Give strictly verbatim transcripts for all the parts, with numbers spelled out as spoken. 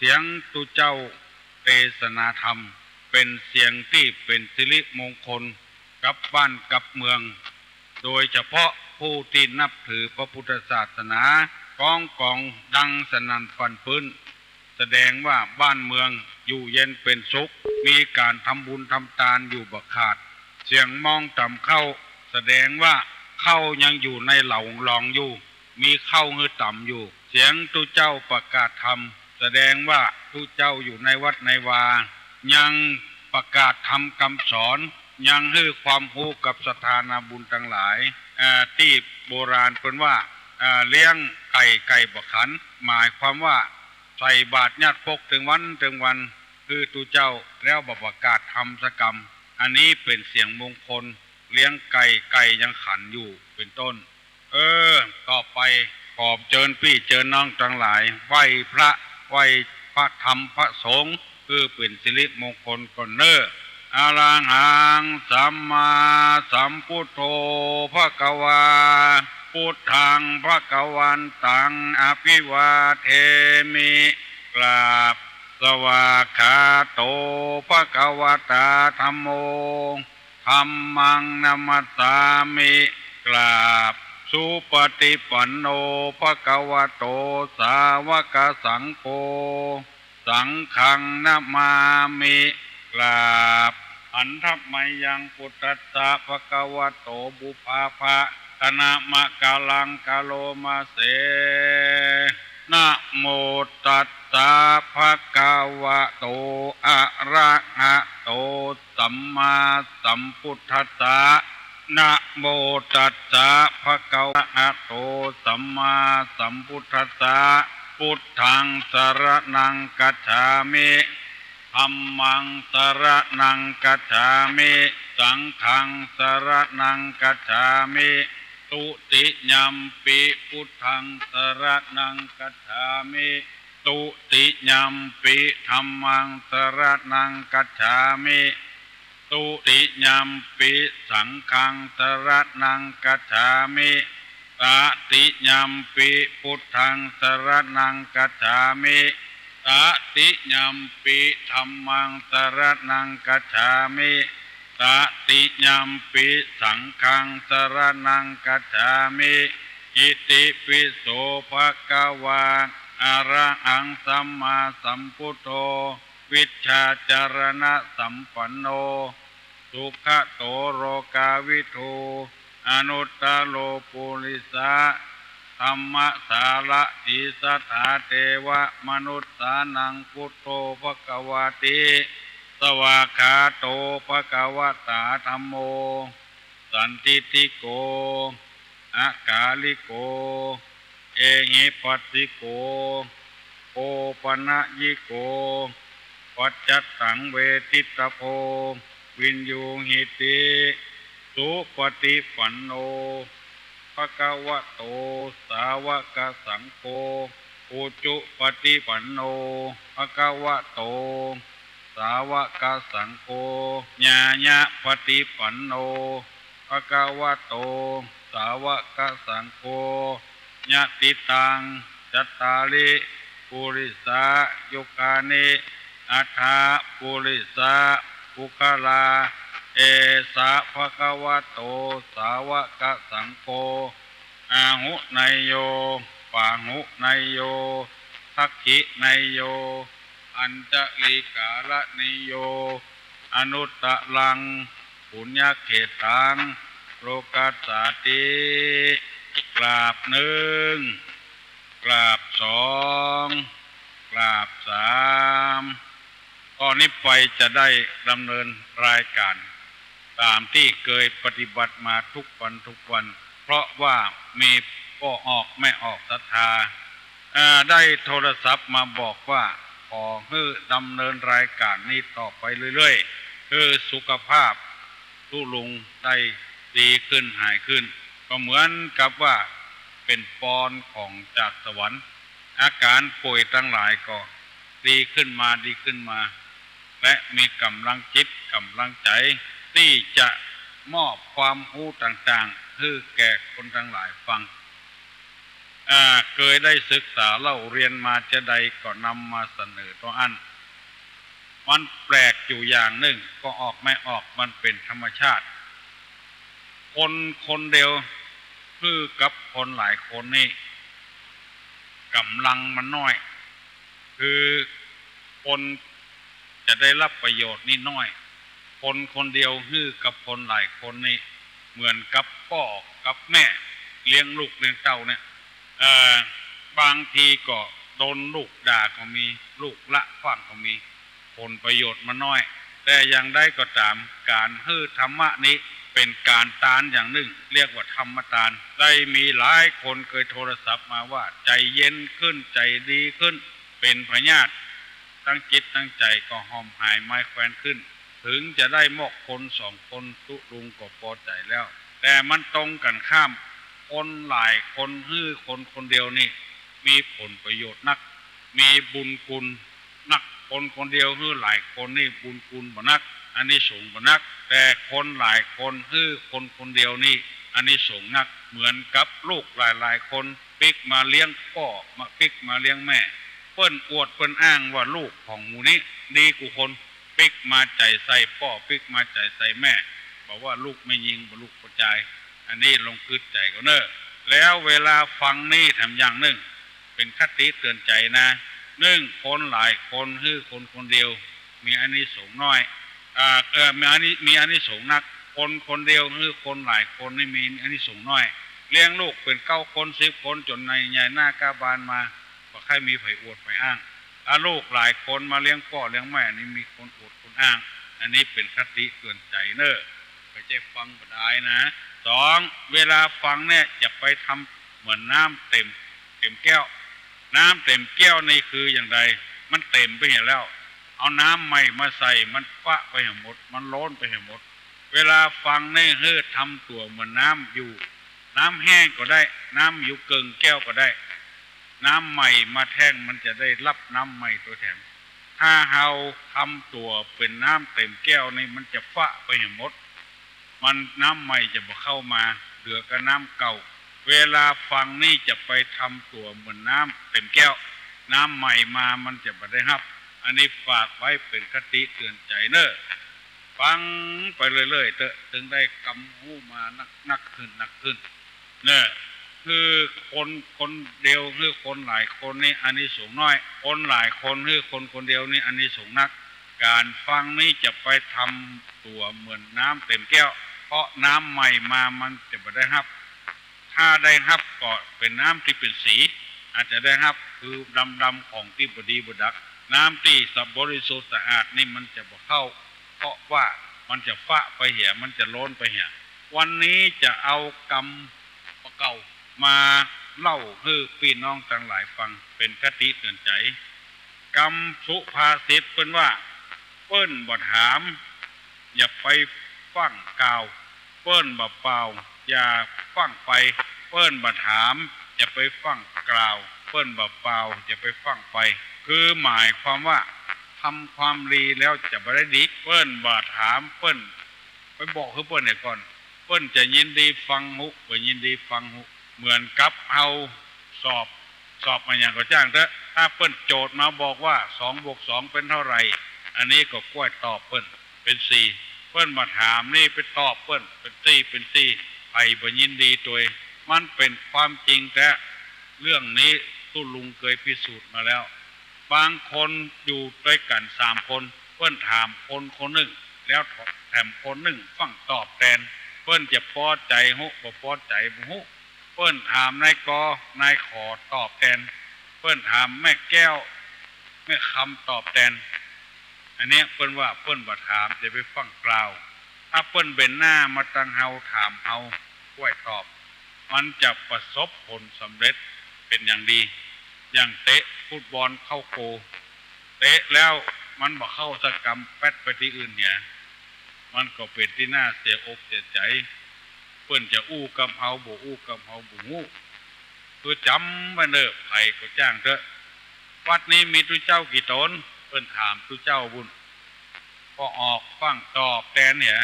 เสียงตุ๊เจ้าเตสนาธรรม เป๋นเสียงตี้เป๋นสิริมงคลกับบ้านกับเมือง โดยเฉพาะผู้ตี้นับถือพระพุทธศาสนา ก้องก๋องดังสนั่นปั่นปื้น แสดงว่าบ้านเมืองอยู่เย็นเป๋นสุข มีก๋านทำบุญทำตานอยู่บ่ขาด เสียงมองต๋ำข้าว แสดงว่าข้าวยังอยู่ในเหลาหลองอยู่ มีข้าวหื้อต๋ำอยู่ เสียงตุ๊เจ้าประกาศธรรม แสดงว่าตุ๊เจ้าอยู่ในวัดในวา ยังประกาศธรรมกำสอน ยังหื้อความฮู้กับศรัทธานาบุญตังหลาย อ่า ตี้โบราณเปิ้นว่า อ่า เลี้ยงไก่ไก่บ่ขัน หมายความว่าใส่บาตรญาติปกเถิงวันเถิงวัน หื้อตุ๊เจ้าแล้วบ่ประกาศธรรมสักกำ อันนี้เป๋นเสียงมงคล เลี้ยงไก่ไก่ยังขันอยู่ เป๋นต้น เออ ต่อไปขอเจิญปี้เจิญน้องตังหลาย ไหว้พระไหว้พระธรรมพระสงฆ์ เปื้อเป๋นสิริมงคลก่อนเน่อ อะระหังสัมมาสัมพุทโธภะคะวา พุทธังภะคะวันตัง อะภิวาเทมิ กราบ สวากขาโตภะคะวะตาธัมโม ธัมมังนะมัสสามิ กราบ สุปฏิปันโนภะคะวะโต สาวกสังโฆ สังฆังนะมามิ กราบ หันทะมะยัง ปุตตัสสะภะคะวะโต ปุพพะ ภะคะนะมะกะลัง กะโรมะเส นะโมตัสสะภะคะวะโต อะระหะโต สัมมาสัมพุทธัสสะ นะโมตัสสะภะคะวะหะโต สัมมาสัมพุทธัสสะ พุทธังสะระณังกัจฉามิ ธัมมังสะระณังกัจฉามิ สังฆังสะระณังกัจฉามิ ตุติยัมปิพุทธังสะระณังกัจฉามิ ตุติยัมปิธัมมังสะระณังกัจฉามิ ตุติยัมปิสังฆังสะระณังกัจฉามิ ตติยัมปิพุทธังสะระณังกัจฉามิ ตติยัมปิธัมมังสะระณังกัจฉามิ ตติยัมปิสังฆังสะระณังกัจฉามิ อิติปิโสภะคะวา อะระหังสัมมาสัมพุทโธ วิชชาจารณะสัมปันโน สุขะโตโลกาวิทู อนุตตะโรปุริสะธัมมะสาระถี สัทธาเตวะมนุสสานัง พุทโธภะคะวาติ สวากขาโตภะคะวะตาธัมโม สันทิฏฐิโก อะกาลิโก เอหิปัสสิโก โอปะนะยิโก ปัจจัตตังเวทิตตะโพ วินยูหิติ สุปฏิปันโน ภะคะวะโต สาวกสังโฆ อุจุปฏิปันโน ภะคะวะโต สาวกสังโฆ ญาณะปฏิปันโน ภะคะวะโต สาวกสังโฆ ยะติตัง จัตตาริ ปุริสายุคานิ อัฏฐะ ปุริสะปุคคลา เอสะ ภะคะวะโต สาวกสังโฆ อาหุเนยโย ปาหุเนยโย ทักขิเนยโย อัญชลีกาละเนยโย อนุตตะรัง ปุญญะเขตตัง โลกัสสาติ กราบนึ่ง กราบสอง กราบสาม ต๋อนนี้ไปจะได้ดำเนินรายก๋านต๋ามตี้เกยปฏิบัติมาทุกวันทุกวัน เพราะว่ามีป้อออกแม่ออกศรัทธา อ่า ได้โทรศัพท์มาบอกว่า ขอหื้อดำเนินรายก๋านนี้ต่อไปเรื่อยๆ หื้อสุขภาพตุ๊ลุงได้ดีขึ้นหายขึ้น ก็เหมือนกับว่าเป๋นปอนของจากสวรรค์ อาก๋านป่วยตังหลายก็ดีขึ้นมา ดีขึ้นมา และมีก๋ำลังจิตก๋ำลังใจ๋ตี้จะมอบความฮู้ต่างๆ หื้อแก่คนตังหลายฟัง อ่า เกยได้ศึกษาเล่าเรียนมาจาใดก็นำมาเสนอเต้าอั้น มันแปลกอยู่อย่างนึ่ง ก็ออกไม่ออก มันเป๋นธรรมชาติ คนคนเดียว หื้อกับคนหลายคนนี่ ก๋ำลังมันน้อย คือคนจะได้ฮับประโยชน์นี่น้อย คนคนเดียวหื้อกับคนหลายคนนี่ เหมือนกับป้อกับแม่เลี้ยงลูกเลี้ยงเต้าเนี่ย เอ่อ บางทีก็โดนลูกด่าก็มี ลูกละฟั่งก็มี ผลประโยชน์มันน้อย แต่อย่างใดก็ต๋าม ก๋านหื้อธรรมะนี้เป๋นก๋านตานอย่างนึ่ง เรียกว่าธรรมตาน ได้มีหลายคนเกยโทรศัพท์มาว่า ใจ๋เย็นขึ้น ใจ๋ดีขึ้น เป๋นพยาธิ ตึงจิตตึงใจ๋ก็ห่อมหายไม้แควนขึ้น เถิงจะได้มอกคนสองคนตุ๊ลุงก็ปอใจ๋แล้ว แต่มันตรงกั๋นข้าม คนหลายคนหื้อคนคนเดียวนี่ มีผลประโยชน์นัก มีบุญคุณนัก คนคนเดียวหื้อหลายคนนี่บุญคุณบ่นัก อานิสงส์บ่นัก แต่คนหลายคนหื้อคนคนเดียวนี่ อานิสงส์นัก เหมือนกับลูกหลายๆ คนปิ๊กมาเลี้ยงป้อ มาปิ๊กมาเลี้ยงแม่ เปิ้นอวดเปิ้นอ้างว่าลูกของหมู่นี้ดีกู้คน ปิ๊กมาใจ๋ใส่ป้อ ปิ๊กมาใจ๋ใส่แม่ บ่ว่าลูกแม่ญิง บ่ลูกป้อจาย อันนี้ลองกึ๊ดใจ๋ก่อนเน่อ แล้วเวลาฟังนี่แถมอย่างนึ่ง เป๋นคติเตือนใจ๋นะ นึ่ง คนหลายคนหื้อคนคนเดียว มีอานิสงส์น้อย อ่า เอ่อ มีอานิ มีอานิสงส์นัก คนคนเดียวหื้อคนหลายคนนี่มีอานิสงส์น้อย เลี้ยงลูกเป๋นเก้าคนสิบคน จ๋นใหญ่หน้ากล้าบานมา บ่ใค่มีใผอวดใผอ้าง อาลูกหลายคนมาเลี้ยงป้อเลี้ยงแม่นี่มีคนอวดคนอ้าง อันนี้เป๋นคติเตือนใจ๋เน่อ ไปใจ้ฟังบ่ดายนะ สอง เวลาฟังเนี่ยอย่าไปทำเหมือนน้ำเต๋ม เต๋มแก้ว น้ำเต๋มแก้วนี่คืออย่างใด มันเต๋มไปเหียแล้ว เอาน้ำใหม่มาใส่ มันฟะไปเหียหมด มันล้นไปเหียหมด เวลาฟังนี่หื้อทำตั๋วเหมือนน้ำอยู่ น้ำแห้งก็ได้ น้ำอยู่เกิ่งแก้วก็ได้ น้ำใหม่มาแทน มันจะได้ฮับน้ำใหม่ตวยแถม ถ้าเฮาทำตั๋วเป๋นน้ำเต๋มแก้วนี่ มันจะฟะไปเหียหมด มัน น้ำใหม่จะบ่เข้ามา เหลือก็น้ำเก่า เวลาฟังนี่จะไปทำตั๋วเหมือนน้ำเต๋มแก้ว น้ำใหม่มามันจะบ่ได้ฮับ อันนี้ฝากไว้เป๋นคติเตือนใจ๋เน่อ ฟังไปเรื่อยๆ เต๊อะ เถิงได้กำฮู้มานักๆ ขึ้น นักขึ้น เน่อ คือคนคนเดียวหื้อคนหลายคนนี่อานิสงส์น้อย คนหลายคนหื้อคนคนเดียวนี่อานิสงส์นัก ก๋านฟังนี่จะไปทำตั๋วเหมือนน้ำเต๋มแก้ว เพราะน้ำใหม่มามันจะบ่ได้ฮับ ถ้าได้ฮับก็เป๋นน้ำตี้เป๋นสี อาจจะได้ฮับคือดำๆ ของตี้บ่ดีบ่ดัก น้ำตี้สะ บริสุทธิ์สะอาดนี่มันจะบ่เข้า เพราะว่ามันจะฟะไปเหีย มันจะล้นไปเหีย วันนี้จะเอากำเก่ามาเล่าหื้อปี้น้องตังหลายฟัง เป๋นคติเตือนใจ๋ กำสุภาษิตเปิ้นว่า เปิ้นบ่ถาม อย่าไปฟั่งกล่าว เปิ้นบ่เป่า อย่าฟั่งไป เปิ้นบ่ถาม อย่าไปฟั่งกล่าว เปิ้นบ่เป่า อย่าไปฟั่งไป คือหมายความว่า ทำความดีแล้วจะบ่ได้ดี เปิ้นบ่ถาม เปิ้นไปบอกหื้อเปิ้นเหียก่อน เปิ้นจะยินดีฟังฮู้ บ่ยินดีฟังฮู้ เหมือนกับเฮาสอบ สอบอะหยังก็จ้างเต๊อะ ถ้าเปิ้นโจทย์มาบอกว่า สองบวกสองเป๋นเต้าใด อันนี้ก็ก้วยตอบเปิ้น เป๋นสี่ เปิ้นมาถามนี่ไปตอบเปิ้น เป๋นสี่ เป๋นสี่ ใผบ่ยินดีตวย มันเป๋นความจริงแต๊ เรื่องนี้ตุ๊ลุงเกยพิสูจน์มาแล้ว บางคนอยู่ตวยกั๋นสามคน เปิ้นถามคนคนนึ่ง แล้วแถมคนนึ่งฟั่งตอบแตน เปิ้นจะปอใจ๋ฮู้ บ่ปอใจ๋บ่ฮู้ เปิ้นถามนายกอ นายขอตอบแตน เปิ้นถามแม่แก้ว แม่คำตอบแตน อันเนี้ยเปิ้นว่าเปิ้นบ่ถาม จะไปฟั่งกล่าว ถ้าเปิ้นเบนหน้ามาตังเฮาถามเฮา ก้วยตอบ มันจะประสบผลสำเร็จเป๋นอย่างดี อย่างเตะฟุตบอลเข้าโกล เตะแล้วมันบ่เข้าสักกำ แป๊ดไปตี้อื่นเหีย มันก็เป๋นตี้น่าเสียอกเสียใจ๋ เปิ้นจะอู้กับเฮาบ่อู้กับเฮาบ่ฮู้ คือจ๋ำไว้เน่อ ใผก็จ้างเต๊อะ วัดนี้มีตุ๊เจ้ากี่ต๋น เปิ้นถามตุ๊เจ้าบุญ ป้อออกฟั่งตอบแตนเหีย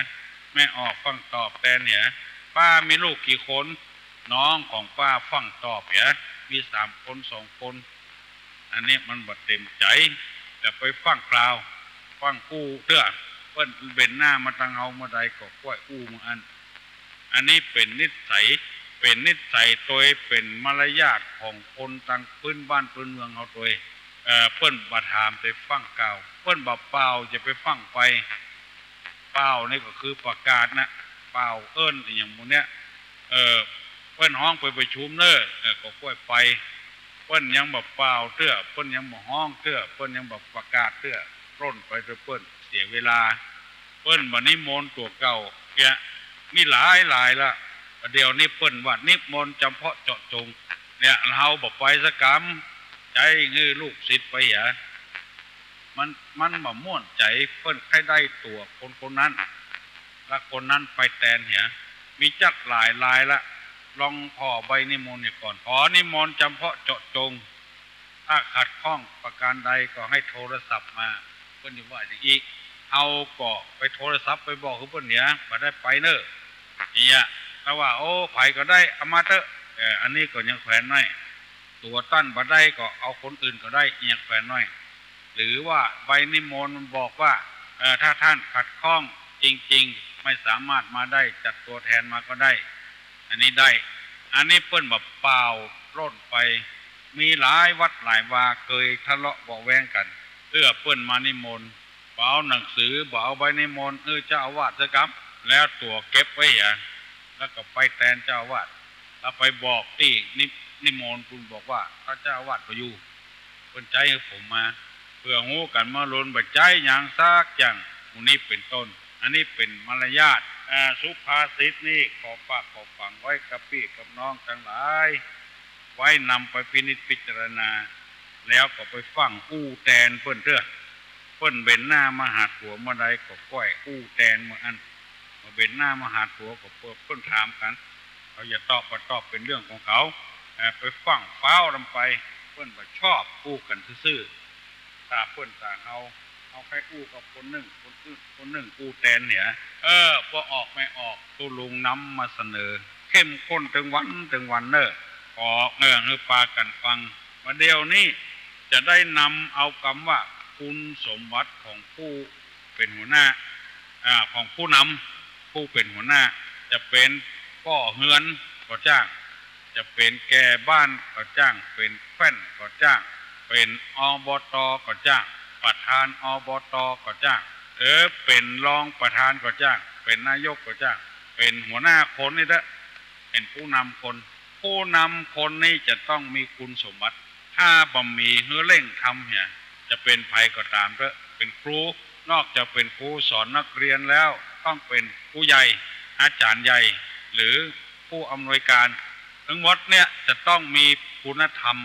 แม่ออกฟั่งตอบแตนเหีย ป้ามีลูกกี่คน น้องของป้าฟั่งตอบเหีย มีสามคนสองคน อันนี้มันบ่เต็มใจ๋ จะไปฟั่งกล่าว ฟั่งอู้เตื้อ เปิ้นเบนหน้ามาตังเฮาเมื่อใดก็ก้อยอู้เมื่ออั้น อันนี้เป๋นนิสัย เป๋นนิสัยตวย เป๋นมารยาทของคนตังปื๊นบ้านปื๊นเมืองเฮาตวย เอ่อ เปิ้นบ่ถามแต่ฟั่งกล่าว เปิ้นบ่ป่าวจะไปฟั่งไป ป่าวนี่ก็คือประกาศนะ ป่าวเอิ้นอะหยังหมู่เนี้ย เออ เปิ้นฮ้องไปประชุมเน่อ เออ ก็ก้อยไป เปิ้นยังบ่ป่าวเตื้อ เปิ้นยังบ่ฮ้องเตื้อ เปิ้นยังบ่ประกาศเตื้อ ปล้นไปเตื้อ เปิ้นเสียเวลา เปิ้นบ่นิมนต์ตั๋วเก่า เนี่ย มีหลายหลายละ เดี๋ยวนี้เปิ้นว่านิมนต์จ๋ำเพาะเจาะจง เนี่ย เฮาบ่ไปสักกำ ใจ๊หื้อลูกศิษย์ไปเหีย มัน มันบ่ม่วนใจ๋ เปิ้นใค่ได้ตั๋วคนคนนั้น และคนนั้นไปแตนเหีย มีจักหลายรายละ ลองผ่อใบนิมนต์เหียก่อน ขอนิมนต์จ๋ำเพาะเจาะจง ถ้าขัดข้องประการใดก็ให้โทรศัพท์มา เปิ้นจะว่าอย่างอี้ เฮาก็ไปโทรศัพท์ไปบอกหื้อเปิ้นเหีย บ่ได้ไปเน่อ อย่างเงี้ย ถ้าว่า โอ้ ใผก็ได้ เอามาเต๊อะ เออ อันนี้ก็ยังแขวนน้อย ตั๋วต้านบ่ได้ก็เอาคนอื่นก็ได้ ยังแขวนน้อย หรือว่าใบนิมนต์มันบอกว่า เอ่อ ถ้าท่านขัดข้องจริงๆ ไม่สามารถมาได้ จัดตัวแทนมาก็ได้ อันนี้ได้ อันนี้เปิ้นบ่ป่าวปล้นไป มีหลายวัดหลายวาเกยทะเลาะเบาะแว้งกั๋น เตื้อเปิ้นมานิมนต์ บ่เอาหนังสือ บ่เอาใบนิมนต์หื้อเจ้าอาวาสสักกำ แล้วตั๋วเก็บไว้เหีย แล้วก็ไปแตนเจ้าอาวาส แล้วไปบอกตี้นิ นิมนต์ปุ้นบอกว่า ถ้าเจ้าอาวาสบ่อยู่ เปิ้นใจ๊หื้อผมมา เปื้อฮู้กั๋นเมื่อลุน บ่ใจ๊หยังสักอย่าง หมู่นี้เป๋นต้น อันนี้เป๋นมารยาท อ่า สุภาษิตนี่ขอฝากขอฝังไว้กับปี้กับน้องตังหลาย ไว้นำไปพินิจพิจารณา แล้วก็ไปฟั่งอู้แตนเปิ้นเตื้อ เปิ้นเบนหน้ามาหาตั๋วเมื่อใดก็ก้อยอู้แตนเมื่ออั้น เมื่อเบนหน้ามาหาตั๋วก็เปิ้น เปิ้นถามกั๋น เขาจะตอบบ่ตอบเป๋นเรื่องของเขา เอ่อ ไปฟั่งฟ้าวลำไป เปิ้นบ่ชอบอู้กั๋นซื่อๆ ถ้าเปิ้นตางเฮา เฮาใค่อู้กับคนนึ่ง คนนึ่ง คนนึ่งอู้แตนเหีย เออ บ่ออกไม่ออก ตุ๊ลุงนำมาเสนอ เข้มข้นตึงวันตึงวันเน่อ ขอ เออ หื้อปากั๋นฟัง บ่าเดี่ยวนี้จะได้นำเอากำว่าคุณสมบัติของผู้เป๋นหัวหน้า อ่า ของผู้นำ ผู้เป๋นหัวหน้า จะเป๋นป้อเฮือนก็จ้าง จะเป๋นแก่บ้านก็จ้าง เป๋นแคว่นก็จ้าง เป๋น อบต. ก็จ้าง ประธาน อบต. ก็จ้าง เออ เป๋นรองประธานก็จ้าง เป๋นนายกก็จ้าง เป๋นหัวหน้าคนนี่เต๊อะ เป๋นผู้นำคน ผู้นำคนนี่จะต้องมีคุณสมบัติ ถ้าบ่มีหื้อเร่งทำเหีย จะเป๋นใผก็ต๋ามเต๊อะ เป๋นครู นอกจากเป๋นครูสอนนักเรียนแล้ว ต้องเป๋นครูใหญ่ อาจ๋ารย์ใหญ่ หรือผู้อำนวยการ ทั้งหมดเนี่ยจะต้องมีคุณธรรม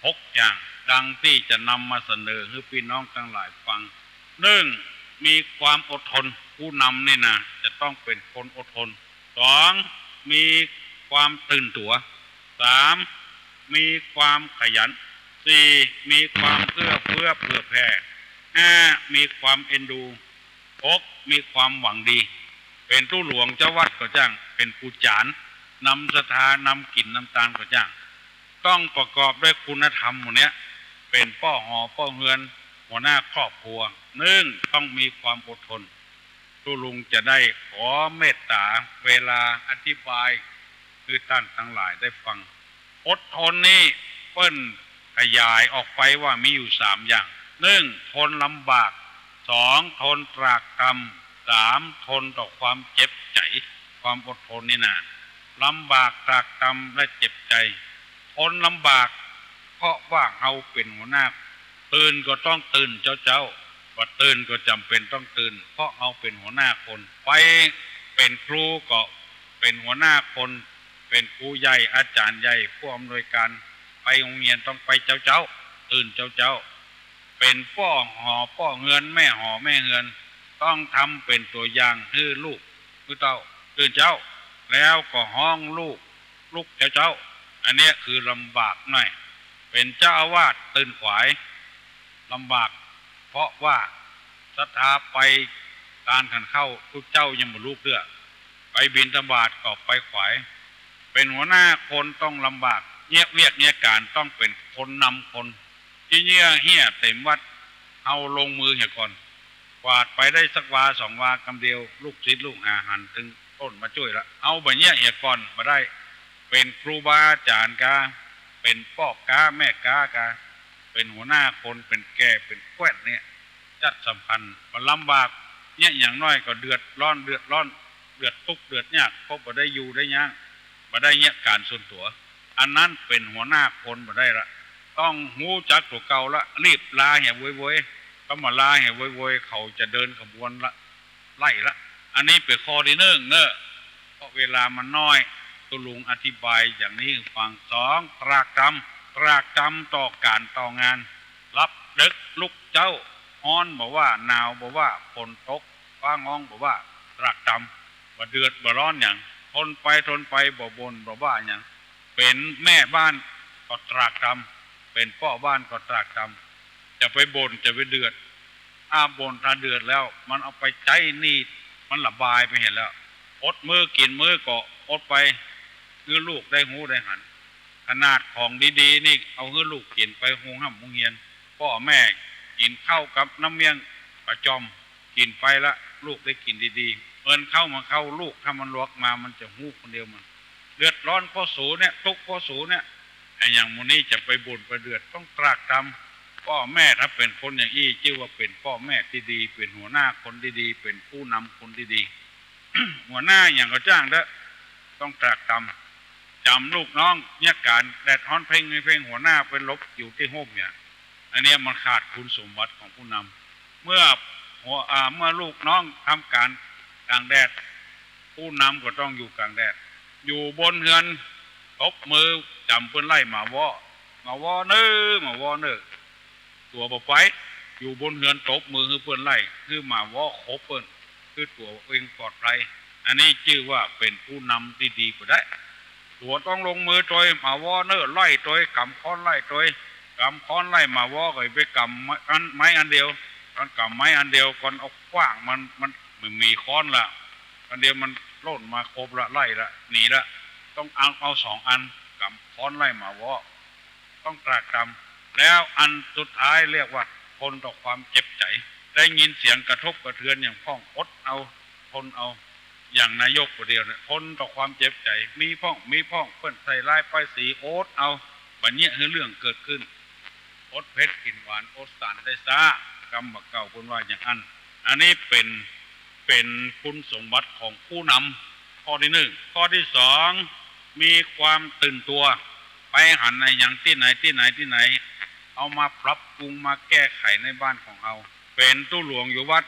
หกอย่าง ดังตี้จะนำมาเสนอหื้อปี้น้องตังหลายฟัง นึ่ง มีความอดทน ผู้นำนี่นะ จะต้องเป๋นคนอดทน สอง มีความตื่นตั๋ว สาม มีความขยัน สี่ มีความเอื้อเฟื้อเผื่อแผ่ ห้า มีความเอ็นดู หก มีความหวังดี เป๋นตุ๊หลวงเจ้าวัดก็จ้าง เป๋นปู่จ๋ารย์ นำศรัทธา นำกิ๋นนำตานก็จ้าง ต้องประกอบด้วยคุณธรรมหมู่เนี้ย เป๋นป้อหอป้อเฮือน หัวหน้าครอบครัว นึ่ง ต้องมีความอดทน ตุ๊ลุงจะได้ขอเมตต๋าเวลาอธิบายหื้อต้านตังหลายได้ฟัง อดทนนี่เปิ้นขยายออกไปว่ามีอยู่สามอย่าง นึ่ง ทนลำบาก สอง ทนตรากตรำ สาม ทนต่อความเจ็บใจ๋ ความอดทนนี่นะ ลำบากตรากตรำและเจ็บใจ๋ ทนลำบาก เพราะว่าเฮาเป๋นหัวหน้า ตื่นก็ต้องตื่นเจ๊าๆ บ่ตื่นก็จ๋ำเป๋นต้องตื่น เพราะเฮาเป๋นหัวหน้าคน ไปเป๋นครูก็เป๋นหัวหน้าคน เป๋นครูใหญ่ อาจ๋ารย์ใหญ่ ผู้อำนวยการ ไปโฮงเฮียนต้องไปเจ๊าๆ ตื่นเจ๊าๆ เป๋นป้อหอป้อเฮือน แม่หอแม่เฮือน ต้องทำเป๋นตั๋วอย่างหื้อลูกหื้อเต้า ตื่นเจ๊า แล้วก็ฮ้องลูก ลุกเจ๊าๆ อันเนี้ยคือลำบากหน้อย เป๋นเจ้าอาวาสตื่นขวาย ลำบาก เพราะว่าศรัทธาไปตานขันข้าว ตุ๊เจ้ายังบ่ลุกเตื้อ ไปบิณฑบาตก็ไปขวาย เป๋นหัวหน้าคนต้องลำบาก เยียะเวียกเยียะก๋านต้องเป๋นคนนำคน ตี้เยียะเฮี้ยเต๋มวัด เฮาลงมือเหียก่อน กวาดไปได้สักวาสองวากำเดียว ลูกศิษย์ลูกหาหันตึงต้นมาจ้วยละ เฮาบ่เยียะเหียก่อนบ่ได้ เป๋นครูบาอาจ๋ารย์กา เป๋นป้อก๊าแม่ก๊ากา เป๋นหัวหน้าคน เป๋นแก่ เป๋นแคว่นเนี่ย จั๊ดสำคัญ บ่ลำบาก เยียะอย่างน้อยก็เดือดร้อน เดือดร้อน เดือดตุ๊กข์ เดือดยาก เพราะบ่ได้อยู่ได้ย้าง บ่ได้เยียะก๋านส่วนตั๋ว อันนั้นเป๋นหัวหน้าคนบ่ได้ละ ต้องฮู้จักตั๋วเก่าละ รีบลาเหียโวยๆ ถ้าบ่ลาเหียโวยๆ เขาจะเดินขบวนละ ไล่ละ อันนี้เป๋นข้อตี้นึ่งเน่อ เพราะเวลามันน้อย ตุ๊ลุงอธิบายอย่างนี้หื้อฟัง สอง ตรากตรำ ตรากตรำต่อก๋านต่องาน หลับเดิ็กลุกเจ๊า ฮ้อนบ่ว่า หนาวบ่ว่า ฝนตก ฟ้าฮ้องบ่ว่า ตรากตรำ บ่เดือดบ่ร้อนหยัง ทนไปทนไป บ่บ่นบ่ว่าหยัง เป๋นแม่บ้านก็ตรากตรำ เป๋นป้อบ้านก็ตรากตรำ จะไปบ่นจะไปเดือด ถ้าบ่นถ้าเดือดแล้ว มันเอาไปใจ๊หนี้ มันระบายไปเหียแล้ว อดมื้อกิ๋นมื้อก็อดไป หื้อลูกได้ฮู้ได้หัน ขนาดของดีๆ นี่ เอาหื้อลูกกิ๋นไปโฮงฮ่ำโฮงเฮียน ป้อแม่กิ๋นข้าวกับน้ำเมี่ยงประจ๋อม กิ๋นไปละ ลูกได้กิ๋นดีๆ เมินเข้ามาเข้าลูก ถ้ามันลวกมา มันจะฮู้คนเดียวมัน เดือดร้อนเพราะสูเนี่ย ตุ๊กข์เพราะสูเนี่ย ไอ้อย่างหมู่นี้จะไปบ่นไปเดือด ต้องตรากตรำ ป้อแม่ถ้าเป๋นคนอย่างอี้ จื้อว่าเป๋นป้อแม่ตี้ดี เป๋นหัวหน้าคนตี้ดี เป๋นผู้นำคนตี้ดี หัวหน้าอย่างก็จ้างเต๊อะ ต้องตรากตรำ จ๋ำลูกน้องเยียะก๋าน แดดฮ้อนเพ็งไม่เพ็ง หัวหน้าไปหลบอยู่ตี้ฮ่มเนี่ย อันเนี้ยมันขาดคุณสมบัติของผู้นำ เมื่อหัว อ่า เมื่อลูกน้องทำก๋านก๋างแดด ผู้นำก็ต้องอยู่ก๋างแดด อยู่บนเฮือน ตบมือจ๋ำเปิ้นไล่หมาว้อ หมาว้อเน่อ หมาว้อเน่อ ตั๋วบ่ไป อยู่บนเฮือนตบมือหื้อเปิ้นไล่ หื้อหมาว้อขบเปิ้น หื้อตั๋วเองปลอดภัย อันนี้จื้อว่าเป๋นผู้นำตี้ดีบ่ได้ ตั๋วต้องลงมือตวย หมาว้อเน่อไล่ตวย ก๋ำค้อนไล่ตวย ก๋ำค้อนไล่หมาว้อก็อย่าไปก๋ำไม้อัน ไม้อันเดียว ตอนก๋ำไม้อันเดียว ก่อนเอาขว้างมัน มันไม่มีค้อนละ อันเดียวมันล่นมาขบละ ไล่ละ หนีละ ต้องเอา เอาสองอัน ก๋ำค้อนไล่หมาว้อ ต้องตรากตรำ แล้วอันสุดท้ายเรียกว่าทนต่อความเจ็บใจ๋ ได้ยินเสียงกระทบกระเทือนอย่างพ่อง อดเอา ทนเอา อย่างนายกผู้เดียวเนี่ย ทนต่อความเจ็บใจ๋ มีพ่อง มีพ่อง เปิ้นใส่ร้ายป้ายสี อดเอา บ่เยียะหื้อเรื่องเกิดขึ้น อดเผ็ดกิ๋นหวาน อดสารได้ซ้า กำบ่าเก่าเปิ้นว่าอย่างอั้น อันนี้เป๋น เป๋นคุณสมบัติของผู้นำ ข้อตี้นึ่ง ข้อตี้สอง มีความตื่นตั๋ว ไปหันอะหยังตี้ไหนตี้ไหนตี้ไหน เอามาปรับปรุงมาแก้ไขในบ้านของเฮา เป๋นตุ๊หลวงอยู่วัด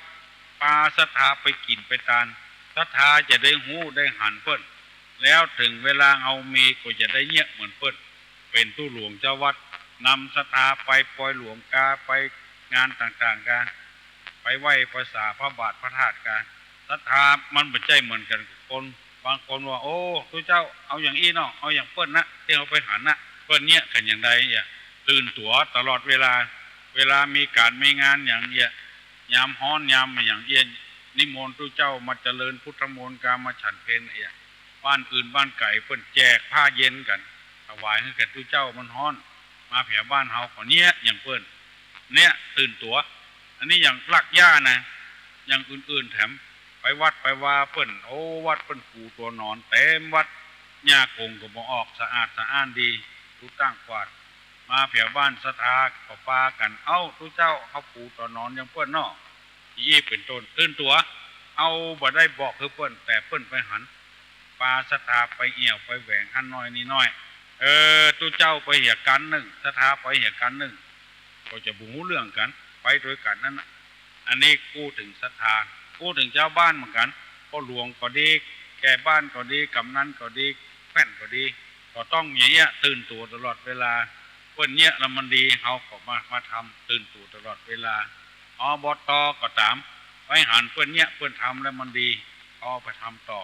ปาศรัทธาไปกิ๋นไปตาน ศรัทธาจะได้ฮู้ได้หันเปิ้น แล้วเถิงเวลาเฮามีก็จะได้เยียะเหมือนเปิ้น เป๋นตุ๊หลวงเจ้าวัด นำศรัทธาไปปอยหลวงกา ไปงานต่างๆ กา ไปไหว้ไปสาพระบาทพระธาตุกา ศรัทธามันบ่ใจ้เหมือนกั๋นกับคน บางคนว่า โอ้ ตุ๊เจ้า เอาอย่างอี้เนาะ เอาอย่างเปิ้นนะ ตี้เฮาไปหันนะ เปิ้นเยียะกั๋นอย่างใดเอี้ย ตื่นตั๋วตลอดเวลา เวลามีก๋านมีงานอย่างเอี้ย ยามฮ้อนยามอะหยังเอี้ย นิมนต์ตุ๊เจ้ามาเจริญพุทธมนต์กา มาฉันเพลเอี้ย บ้านอื่นบ้านไก๋เปิ้นแจกผ้าเย็นกั๋น ถวายหื้อแก่ตุ๊เจ้า มันฮ้อน มาเหียบ้านเฮาก็เยียะอย่างเปิ้น เยียะตื่นตั๋ว อันนี้อย่างรากหญ้านะ อย่างอื่นๆ แถม ไปวัดไปวาเปิ้น โอ้ วัดเปิ้นปูตั๋วหนอนเต๋มวัด หญ้ากงก็บ่ออก สะอาดสะอ้านดี ตุ๊ตั้งกวาด มาเหียบ้านศรัทธาก็ปากั๋น เอ้า ตุ๊เจ้า เฮาปูตั๋วหนอนอย่างเปิ้นเนาะ อี้เป๋นต้น ตื่นตั๋ว เฮาบ่ได้บอกหื้อเปิ้น แต่เปิ้นไปหัน ปาศรัทธาไปแอ่วไปแหวงหั้นน้อยนี่น้อย เออ ตุ๊เจ้าไปเหียกั๋นนึ่ง ศรัทธาไปเหียกั๋นนึ่ง ก็จะบ่ฮู้เรื่องกั๋น ไปตวยกั๋นนั้นน่ะ อันนี้อู้เถิงศรัทธา อู้เถิงจาวบ้านเหมือนกั๋น ป้อหลวงก็ดี แก่บ้านก็ดี ก๋ำนันก็ดี แคว่นก็ดี ก็ต้องอย่างเอี้ย ตื่นตั๋วตลอดเวลา เปิ้นเยียะแล้วมันดี เฮาก็มา มาทำ ตื่นตั๋วตลอดเวลา อบต. ก็ต๋าม ไปหันเปิ้นเยียะเปิ้นทำแล้วมันดี เอาไปทำต่อ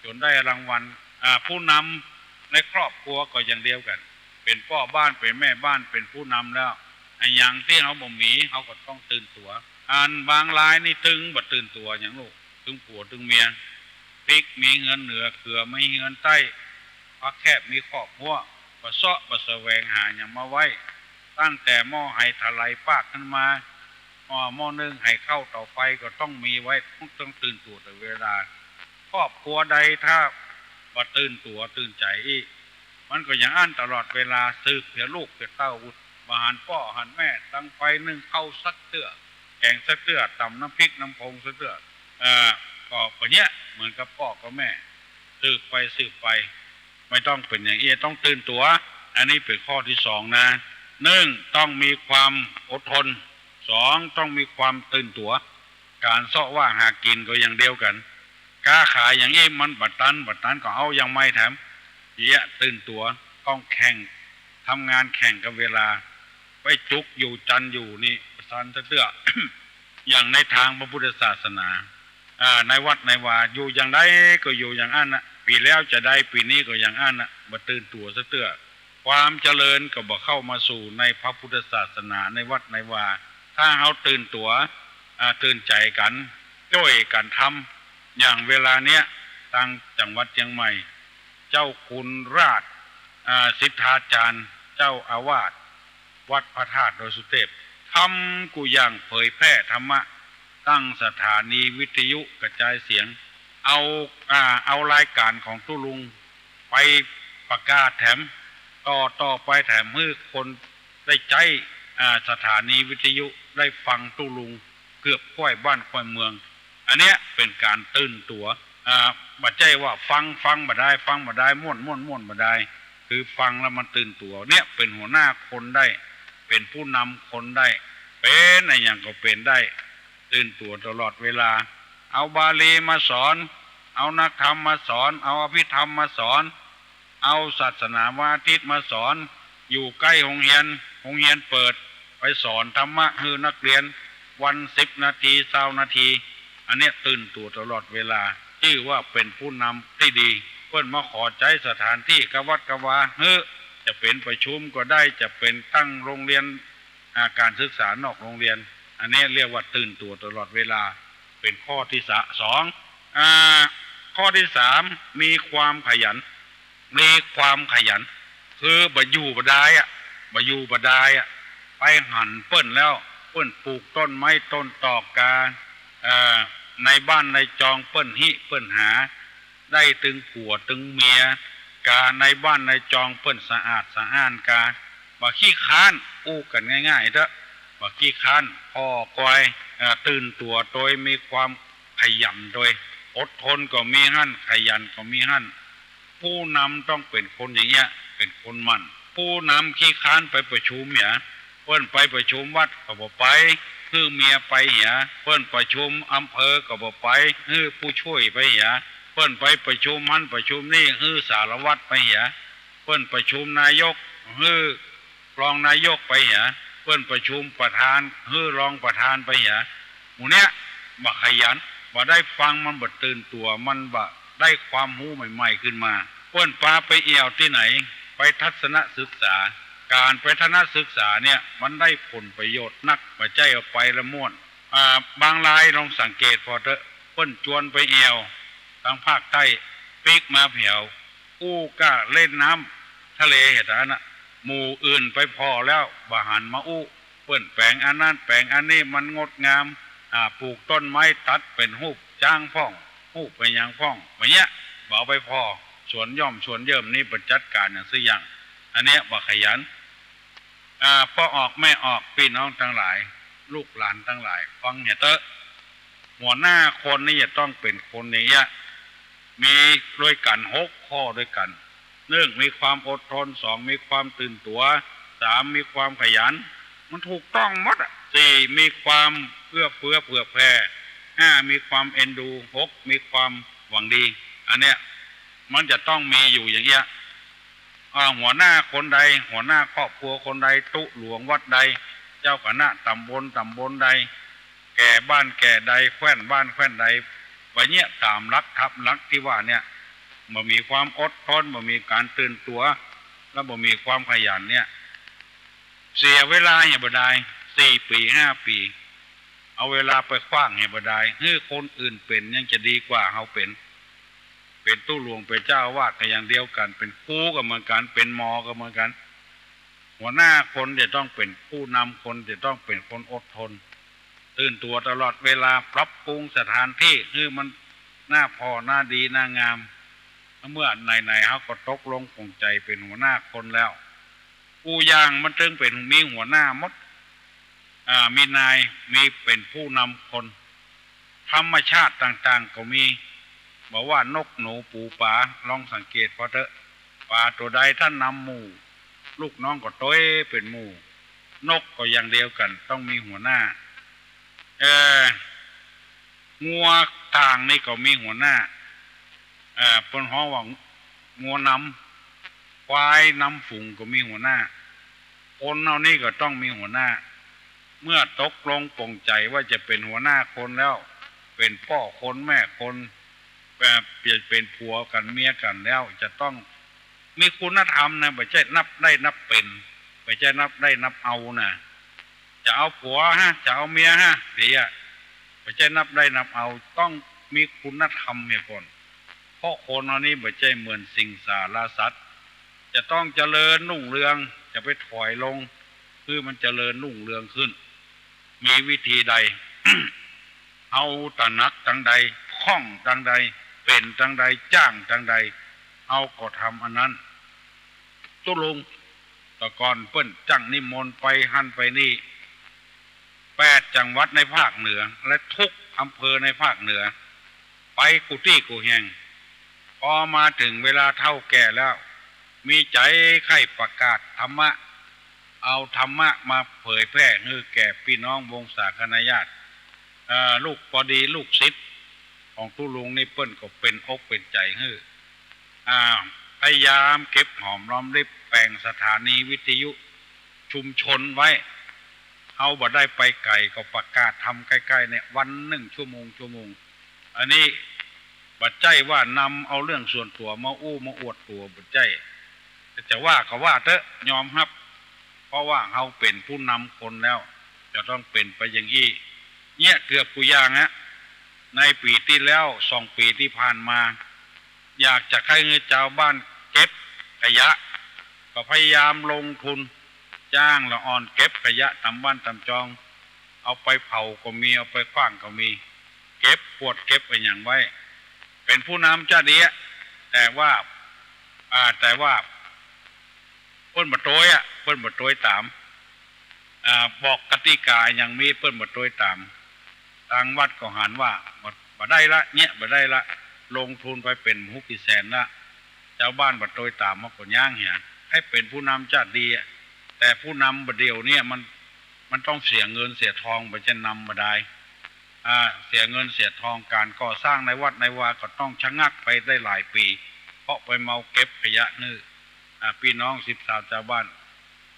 จ๋นได้รางวัล อ่า ผู้นำในครอบครัวก็อย่างเดียวกั๋น เป๋นป้อบ้าน เป๋นแม่บ้าน เป๋นผู้นำแล้ว อะหยังตี้เฮาบ่มี เฮาก็ต้องตื่นตั๋ว อันบางรายนี่ตึงบ่ตื่นตั๋วหยังลูก ตึงผัวตึงเมีย พริกมีเฮือนเหนือ เขือมีเฮือนใต้ ผักแคบมีคอกฮั้ว บ่เซาะบ่แสวงหาหยังมาไว้ ตั้งแต่หม้อไหถลายปากขึ้นมา หม้อ หม้อนึ่งไหข้าวเต๋าไฟก็ต้องมีไว้ ต้องตื่นตั๋วตลอดเวลา ครอบครัวใดถ้าบ่ตื่นตั๋วตื่นใจ๋อี้ มันก็อย่างอั้นตลอดเวลา สืบเสียลูกเสียเต้า บ่หันป้อหันแม่ ตังไปนึ่งข้าวสักเตื้อ แก๋งสักเตื้อ ต๋ำน้ำพริกน้ำผงสักเตื้อ เอ่อ ก็บ่าเยียะเหมือนกับป้อกับแม่ สืบไปสืบไป ไม่ต้องเป๋นอย่างอี้ ต้องตื่นตั๋ว อันนี้เป๋นข้อตี้สองนะ นึ่ง ต้องมีความอดทน สอง ต้องมีความตื่นตั๋ว ก๋านเซาะว่าหากิ๋นก็อย่างเดียวกั๋น ก๊าขายอย่างอี้มันบ่ตัน บ่ตันก็เอาอย่างใหม่แถม เยียะ ตื่นตั๋ว ต้องแข่ง ทำงานแข่งกับเวลา ไปจุกอยู่จันอยู่นี่บ่ตันสักเตื้อ อย่างในตางพระพุทธศาสนา อ่า ในวัดในวา อยู่อย่างใดก็อยู่อย่างอั้นนะ ปี๋แล้วจาใด ปี๋นี้ก็อย่างอั้นนะ บ่ตื่นตั๋วสักเตื้อ ความเจริญก็บ่เข้ามาสู่ในพระพุทธศาสนา ในวัดในวา ถ้าเฮาตื่นตั๋ว อ่า ตื่นใจ๋กั๋น จ้วยกั๋นทำ อย่างเวลาเนี้ย ตางจังหวัดเจียงใหม่ เจ้าคุณราช อ่า สิทธาจารย์ เจ้าอาวาสวัดพระธาตุดอยสุเทพ ทำกู้อย่างเผยแพร่ธรรมะ ตั้งสถานีวิทยุกระจายเสียง เอา อ่า เอารายก๋านของตุ๊ลุงไปประกาศแถม ต่อ ต่อไปแถมหื้อคนได้ใจ๊ อ่า สถานีวิทยุ ได้ฟังตุ๊ลุงเกือบค่อยบ้านค่อยเมือง อันเนี้ยเป๋นก๋านตื่นตั๋ว อ่า บ่ใจ้ว่าฟัง ฟังบ่ได้ ฟังบ่ได้ ม่วน ม่วน ม่วนบ่ได้ คือฟังแล้วมันตื่นตั๋ว เนี่ยเป๋นหัวหน้าคนได้ เป๋นผู้นำคนได้ เป๋นอะหยังก็เป๋นได้ ตื่นตั๋วตลอดเวลา เอาบาลีมาสอน เอานักธรรมมาสอน เอาอภิธรรมมาสอน เอาศาสนาวันอาทิตย์มาสอน อยู่ใก้โฮงเฮียน โฮงเฮียนเปิด ไปสอนธรรมะหื้อนักเรียน วันสิบนาที ซาวนาที อันเนี้ยตื่นตั๋วตลอดเวลา จื้อว่าเป๋นผู้นำตี้ดี เปิ้นมาขอใจ๊สถานตี้กะวัดกะวาหื้อ จะเป๋นประชุมก็ได้ จะเป๋นตั้งโฮงเฮียน อ่า ก๋านศึกษานอกโฮงเฮียน อันเนี้ยเรียกว่าตื่นตั๋วตลอดเวลา เป๋นข้อตี้สะ สอง อ่า ข้อตี้สาม มีความขยัน มีความขยัน คือบ่อยู่บ่ดายอะ บ่อยู่บ่ดายอะ ไปหันเปิ้นแล้ว เปิ้นปลูกต้นไม้ต้นตอกกา เอ่อ ในบ้านในจองเปิ้นฮิเปิ้นหา ได้ตึงผัวตึงเมียกา ในบ้านในจองเปิ้นสะอาดสะอ้านกา บ่ขี้คร้าน อู้กั๋นง่ายๆ เต๊อะ บ่ขี้คร้าน ผ่อกอย เอ่อ ตื่นตั๋วโตย มีความขยันโตย อดทนก็มีหั้น ขยันก็มีหั้น ผู้นำต้องเป๋นคนอย่างเงี้ย เป๋นคนหมั่น ผู้นำขี้คร้านไปประชุมเหีย เปิ้นไปประชุมวัดก็บ่ไป หื้อเมียไปเหีย เปิ้นประชุมอำเภอก็บ่ไป หื้อผู้ช่วยไปเหีย เปิ้นไปประชุมหั้นประชุมนี่ หื้อสารวัตรไปเหีย เปิ้นประชุมนายก หื้อรองนายกไปเหีย เปิ้นประชุมประธาน หื้อรองประธานไปเหีย หมู่เนี้ยบ่ขยัน บ่ได้ฟัง มันบ่ตื่นตั๋ว มันบ่ได้ความฮู้ใหม่ๆ ขึ้นมา เปิ้นปาไปเอี่ยวตี้ไหน ไปทัศนศึกษา ก๋านไปทัศนศึกษาเนี่ย มันได้ผลประโยชน์นัก บ่ใจ้เอาไปละม่วน อ่า บางรายลองสังเกตผ่อเต๊อะ เปิ้นจวนไปเอี่ยว ตางภาคใต้ ปิ๊กมาแผว อู้ก้าเล่นน้ำทะเลเหียตานะ หมู่อื่นไปผ่อแล้ว บ่หันมาอู้ เปิ้นแป๋งอันนั้นแป๋งอันนี้มันงดงาม อ่า ปลูกต้นไม้ตัดเป๋นฮูปจ๊างพ่อง ฮูปอะหยังพ่อง บ่าเยียะ บ่เอาไปผ่อ สวนหย่อมสวนเยิมนี่บ่จัดก๋านหยังสักอย่าง อันเนี้ยบ่ขยัน อ่า ป้อออกแม่ออก ปี้น้องตังหลาย ลูกหลานตังหลาย ฟังเหียเต๊อะ หัวหน้าคนนี่จะต้องเป๋นคนอย่างเงี้ย มีด้วยกั๋นหกข้อด้วยกั๋น นึ่ง มีความอดทน สอง มีความตื่นตั๋ว สาม มีความขยัน มันถูกต้องหมดอะ สี่ มีความเอื้อเฟื้อเผื่อแผ่ ห้า มีความเอ็นดู หก มีความหวังดี อันเนี้ย มันจะต้องมีอยู่อย่างเงี้ย อ่า หัวหน้าคนใด หัวหน้าครอบครัวคนใด ตุ๊หลวงวัดใด เจ้าคณะต๋ำบลต๋ำบลใด แก่บ้านแก่ใด แคว่นบ้านแคว่นใด บ่าเยียะ ต๋ามหลักธรรมหลักตี้ว่าเนี่ย บ่มีความอดทน บ่มีก๋านตื่นตั๋ว แล้วบ่มีความขยันเนี่ย เสียเวลาเหียบ่ดาย สี่ปี๋ ห้าปี๋ เอาเวลาไปขว้างเหียบ่ดาย หื้อคนอื่นเป๋นยังจะดีกว่าเฮาเป๋น เป็นตุ๊หลวง เป็นเจ้าอาวาสก็อย่างเดียวกั๋น เป็นครูก็เหมือนกั๋น เป็นหมอก็เหมือนกั๋น หัวหน้าคนจะต้องเป็นผู้นำคน จะต้องเป็นคนอดทน ตื่นตั๋วตลอดเวลา ปรับปรุงสถานตี้หื้อมันน่าผ่อ น่าดี น่างาม เมื่อไหนๆ เฮาก็ตกลงปลงใจ๋เป็นหัวหน้าคนแล้ว กู้อย่างมันจึงเป็น มีหัวหน้าหมด อ่า มีนาย มีเป็นผู้นำคน ธรรมชาติต่างๆ ก็มี บ่ว่านกหนูปูป๋า ลองสังเกตผ่อเต๊อะ ป๋าตั๋วใดถ้านำหมู่ ลูกน้องก็ตวยเป็นหมู่ นกก็อย่างเดียวกั๋น ต้องมีหัวหน้า เอ่อ งัวต่างนี่ก็มีหัวหน้า เอ่อ เปิ้นฮ้องว่างัวนำ ควายนำฝูงก็มีหัวหน้า คนเฮานี่ก็ต้องมีหัวหน้า เมื่อตกลงปลงใจ๋ว่าจะเป็นหัวหน้าคนแล้ว เป็นป้อคนแม่คน เอ่อ เปลี่ยนเป็นผัวกั๋นเมียกั๋นแล้ว จะต้องมีคุณธรรมนะ บ่ใจ้นับได้นับเป๋น บ่ใจ้นับได้นับเอานะ จะเอาผัวฮะ จะเอาเมียฮะ เดี๋ยวอะ บ่ใจ้นับได้นับเอา ต้องมีคุณธรรมเหียก่อน เพราะคนเฮานี่บ่ใจ้เหมือนสิงสารสัตว์ จะต้องเจริญรุ่งเรือง จะไปถอยลง คือมันเจริญรุ่งเรืองขึ้น มีวิธีใด เฮาตระหนักตังใด คล่องตังใด เป๋นตังใด จ้างตังใด เฮาก็ทำอันนั้น ตุ๊ลุง แต่ก่อนเปิ้นจ้างนิมนต์ไปหั้นไปนี่ แปดจังหวัดในภาคเหนือ และทุกอำเภอในภาคเหนือ ไปกู้ตี้กู้แห่ง พอมาเถิงเวลาเฒ่าแก่แล้ว มีใจ๋ใค่ประกาศธรรมะ เอาธรรมะมาเผยแผ่หื้อแก่ปี้น้องวงศาคณาญาติ เอ่อ ลูกปอดีลูกศิษย์ของตุ๊ลุงนี่เปิ้นก็เป๋นอกเป๋นใจ๋หื้อ อ่า พยายามเก็บหอมรอมริบแป๋งสถานีวิทยุชุมชนไว้ เฮาบ่ได้ไปไก๋ก็ประกาศธรรมใก้ๆ เนี่ย วันนึ่งชั่วโมงชั่วโมง อันนี้บ่ใจ้ว่านำเอาเรื่องส่วนตั๋วมาอู้มาอวดตั๋ว บ่ใจ้ แต่จะว่าก็ว่าเต๊อะ ยอมฮับ เพราะว่าเฮาเป๋นผู้นำคนแล้ว จะต้องเป๋นไปอย่างอี้ เนี่ยเกือบกู้อย่างฮะ ในปี๋ตี้แล้ว สองปี๋ตี้ผ่านมา อยากจะใค่หื้อจาวบ้านเก็บขยะ ก็พยายามลงทุนจ้างละอ่อนเก็บขยะต๋ามบ้านต๋ามจอง เอาไปเผาก็มี เอาไปขว้างก็มี เก็บขวดเก็บอะหยังไว้ เป๋นผู้นำจะดีอะ แต่ว่า อ่า แต่ว่า เปิ้นบ่ตวยอะ เปิ้นบ่ตวยต๋าม อ่า บอกกติกาอะหยังมี เปิ้นบ่ตวยต๋าม ตางวัดก็หันว่า บ่ บ่ได้ละ เนี่ยบ่ได้ละ ลงทุนไปเป๋นบ่ฮู้กี่แสนละ จาวบ้านบ่ตวยต๋าม มันก็ย้างเหีย ใค่เป๋นผู้นำจะดีอะ แต่ผู้นำบ่าเดี่ยวเนี่ยมัน มันต้องเสียเงินเสียทอง บ่ใจ้นำบ่ดาย อ่า เสียเงินเสียทอง ก๋านก่อสร้างในวัดในวาก็ต้องชะงักไปได้หลายปี๋ เพราะไปเมาเก็บขยะหื้อ อ่า ปี้น้องสิบสาวจาวบ้าน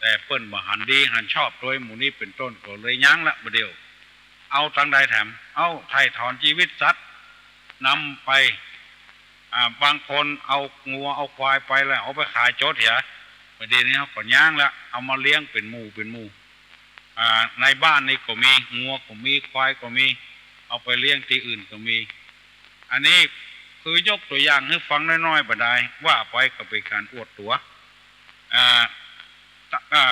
แต่เปิ้นบ่หันดีหันชอบตวยหมู่นี้เป๋นต้น ก็เลยย้างละบ่าเดี่ยว เอาตังใดแถม เอาไถ่ถอนจีวิตสัตว์ นำไป อ่า บางคนเอางัวเอาควายไปแล้ว เอาไปขายจดเหีย บ่าเดี่ยวนี้เฮาก็ย้างละ เอามาเลี้ยงเป๋นหมู่เป๋นหมู่ อ่า ในบ้านนี่ก็มี งัวก็มี ควายก็มี เอาไปเลี้ยงตี้อื่นก็มี อันนี้คือยกตั๋วอย่างหื้อฟังน้อยๆ บ่ดาย ว่าไปก็เป๋นก๋านอวดตั๋ว อ่า อ่า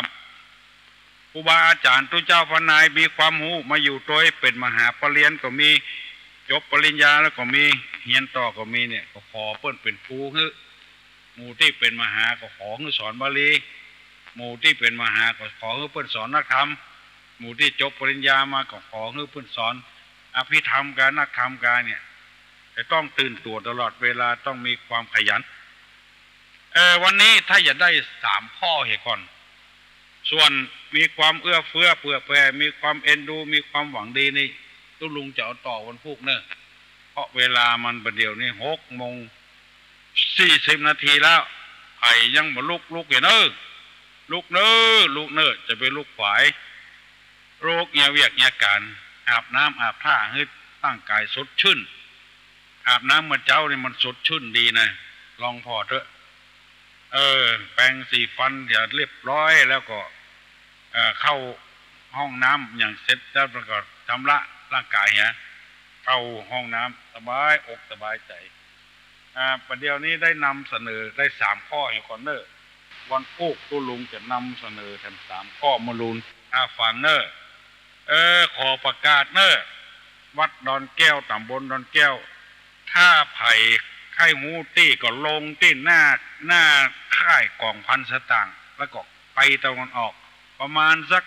ครูบาอาจ๋ารย์ตุ๊เจ้าพระนายมีความฮู้มาอยู่ตวย เป๋นมหาปริญญาก็มี จบปริญญาแล้วก็มี เฮียนต่อก็มีเนี่ย ก็ขอเปิ้นเป๋นครูหื้อ หมู่ตี้เป๋นมหาก็ขอหื้อสอนบาลี หมู่ตี้เป๋นมหาก็ขอหื้อเปิ้นสอนนักธรรม หมู่ตี้จบปริญญามาก็ขอหื้อเปิ้นสอนอภิธรรมกา นักธรรมกาเนี่ย จะต้องตื่นตั๋วตลอดเวลา ต้องมีความขยัน เอ่อ วันนี้ถ้าอยากได้สามข้อเหียก่อน ส่วนมีความเอื้อเฟื้อเผื่อแผ่ มีความเอ็นดู มีความหวังดีนี่ ตุ๊ลุงจะเอาต่อวันพูกเน่อ เพราะเวลามันบ่าเดี่ยวนี้หกโมงสี่สิบนาทีแล้ว ใผยังบ่ลุก ลุกเหียเน่อ ลุกเน่อ ลุกเน่อ จะไปลุกขวาย ลุกเหียเวียกเหียก๋าน อาบน้ำอาบท่าหื้อร่างก๋ายสดชื่น อาบน้ำเมื่อเจ๊านี่มันสดชื่นดีนะ ลองผ่อเต๊อะ เออ แปรงสีฟันเหียเรียบร้อยแล้วก็ เอ่อ เข้าห้องน้ำอย่างเสร็จแล้วก็ชำระร่างก๋ายเหีย เข้าห้องน้ำสบายอกสบายใจ๋ อ่า ประเดี๋ยวนี้ได้นำเสนอได้สามข้อให้ก่อนเน่อ วันพูกตุ๊ลุงจะนำเสนอแถมสามข้อมาลูน อ่า ฟังเน่อ เออ ขอประกาศเน่อ วัดดอนแก้ว ต๋ำบลดอนแก้ว ถ้าใผใค่ฮู้ตี้ก็ลงตี้หน้า หน้าค่ายก๋องพันสตางค์ แล้วก็ไปตะวันออก ประมาณสัก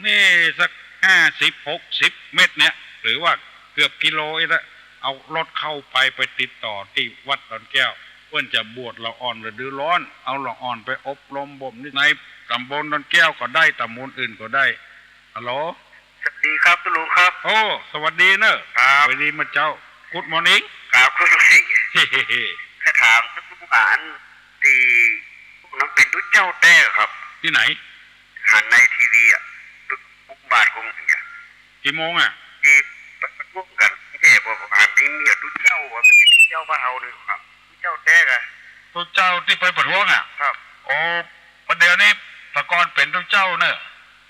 นี่สักห้าสิบ หกสิบเมตรเนี่ย หรือว่าเกือบกิโลนี่แหละ เอารถเข้าไป ไปติดต่อตี้วัดดอนแก้ว เปิ้นจะบวชละอ่อนฤดูร้อน เอาละอ่อนไปอบรมบ่มนิสัย ต๋ำบลดอนแก้วก็ได้ ต๋ำบลอื่นก็ได้ ฮัลโหล สวัสดีครับตุ๊ลุงครับ โอ้ สวัสดีเน่อ ครับ สวัสดีมาเจ๊า Good morning ครับ Good morning จะถามตุ๊ลุงว่าอันตี้ นั้นเป๋นตุ๊เจ้าแต๊ครับ ตี้ไหน หันในทีวีอะ กุมบาทคงเสีย กี่โมงอะ ตี้ประท้วงกั๋น ตี้บอกหันตี้มีตุ๊เจ้าว่าเป๋นตุ๊เจ้าบ้านเฮาเนี่ยครับ ตุ๊เจ้าแต๊อะ ตุ๊เจ้าตี้ไปประท้วงอะ ครับ โอ้ ประเดี๋ยวนี้แต่ก่อนเป๋นตุ๊เจ้าเน่อ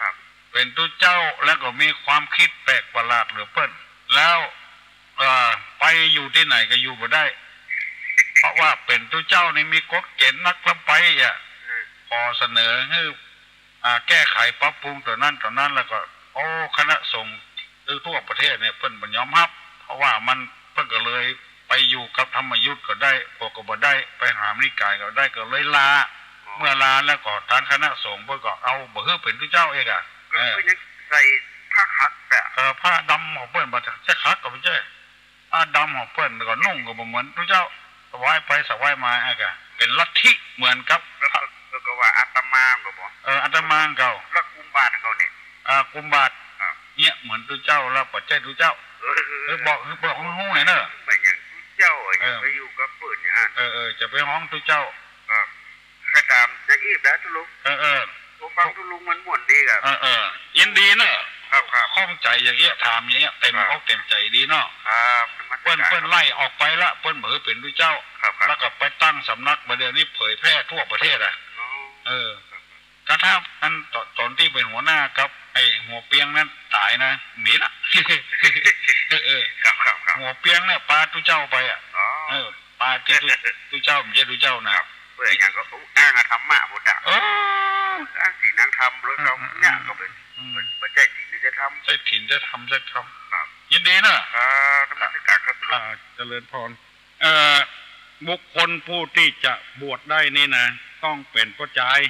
ครับ เป๋นตุ๊เจ้าแล้วก็มีความกึ๊ดแปลกประหลาดเหลือเปิ้น แล้ว เอ่อ ไปอยู่ตี้ไหนก็อยู่บ่ได้ เพราะว่าเป๋นตุ๊เจ้านี่มีกฎเก๋ณฑ์นักลำไปอะ อืม ขอเสนอหื้อ อ่า แก้ไขปรับปรุงต๋อนนั้นต๋อนนั้น แล้วก็ โอ้ คณะสงฆ์ทั่วประเทศเนี่ยเปิ้นบ่ยอมฮับ เพราะว่ามัน เปิ้นก็เลยไปอยู่กับธรรมยุตก็ได้ พวกก็บ่ได้ ไปหานิกายก็ได้ ก็เลยลา อ๋อ เมื่อลาแล้วก็ตางคณะสงฆ์เปิ้นก็เอาบ่หื้อเป๋นตุ๊เจ้าเอกอะ แล้ว เออ เปิ้นยังใส่ผ้าขาวอะ เออ ผ้าดำของเปิ้น บ่ใจ้ขาวก็บ่ใจ้ ผ้าดำของเปิ้น แล้วก็นุ่งก็บ่เหมือนตุ๊เจ้า สวายไปสวายมาอะกะ เป๋นลัทธิเหมือนกับ แล้วก็ แล้วก็ว่าอาตมาก็บอก เออ อาตมาเก่า แล้วกุมบาทเขาเนี่ย อ่า กุมบาท ครับ เนี่ยเหมือนตุ๊เจ้าแล้วบ่ใจ้ตุ๊เจ้า เออ เออ บอก บอกหื้อฮู้หน่อยเน่อ เหมือนอย่างตุ๊เจ้าอะ เออ อย่าไปอยู่กับเปิ้นอย่างนั้น เออ เออ จะไปฮ้องตุ๊เจ้า ครับ ข้าถามอย่างอี้แหละตุ๊ลุง เออ เออ ผมฟังตุ๊ลุงมันม่วนดีครับ เออ เออ ยินดีเน่อ ครับ ครับ ข้องใจ๋อย่างอี้ ถามอย่างอี้ เต็ม ครับ อกเต็มใจ๋ดีเนาะ ครับ นมัสการ เปิ้น เปิ้นไล่ออกไปละ เปิ้นบ่หื้อเป๋นตุ๊เจ้า ครับ ครับ แล้วก็ไปตั้งสำนัก บ่าเดี๋ยวนี้เผยแพร่ทั่วประเทศอะ อ๋อ เออ ครับ กระทั่งอันต๋อน ต๋อนตี้เป๋นหัวหน้ากับไอ้หัวเปียงนั้นต๋ายนะ หนีละ เออ ครับ ครับ ครับ หัวเปียงเนี่ยปาตุ๊เจ้าไปอะ อ๋อ เออ ปาตี้ตุ๊ ตุ๊เจ้า บ่ใจ้ตุ๊เจ้านะ ครับ เปื้ออย่างก็อ้างธรรมะพุทธะ เออ อ้างศีลอ้างธรรม แล้วก็ อืม เนี่ยก็เป๋น อืม บ่ใจ้ศีลใจ้ธรรม ใจ้ศีลใจ้ธรรม ใจ้ธรรม ครับ ยินดีเน่อ ครับ นมัสการครับ อ่า เจริญพร เอ่อ บุคคลผู้ที่จะบวชได้นี่นะ ต้องเป๋นป้อจาย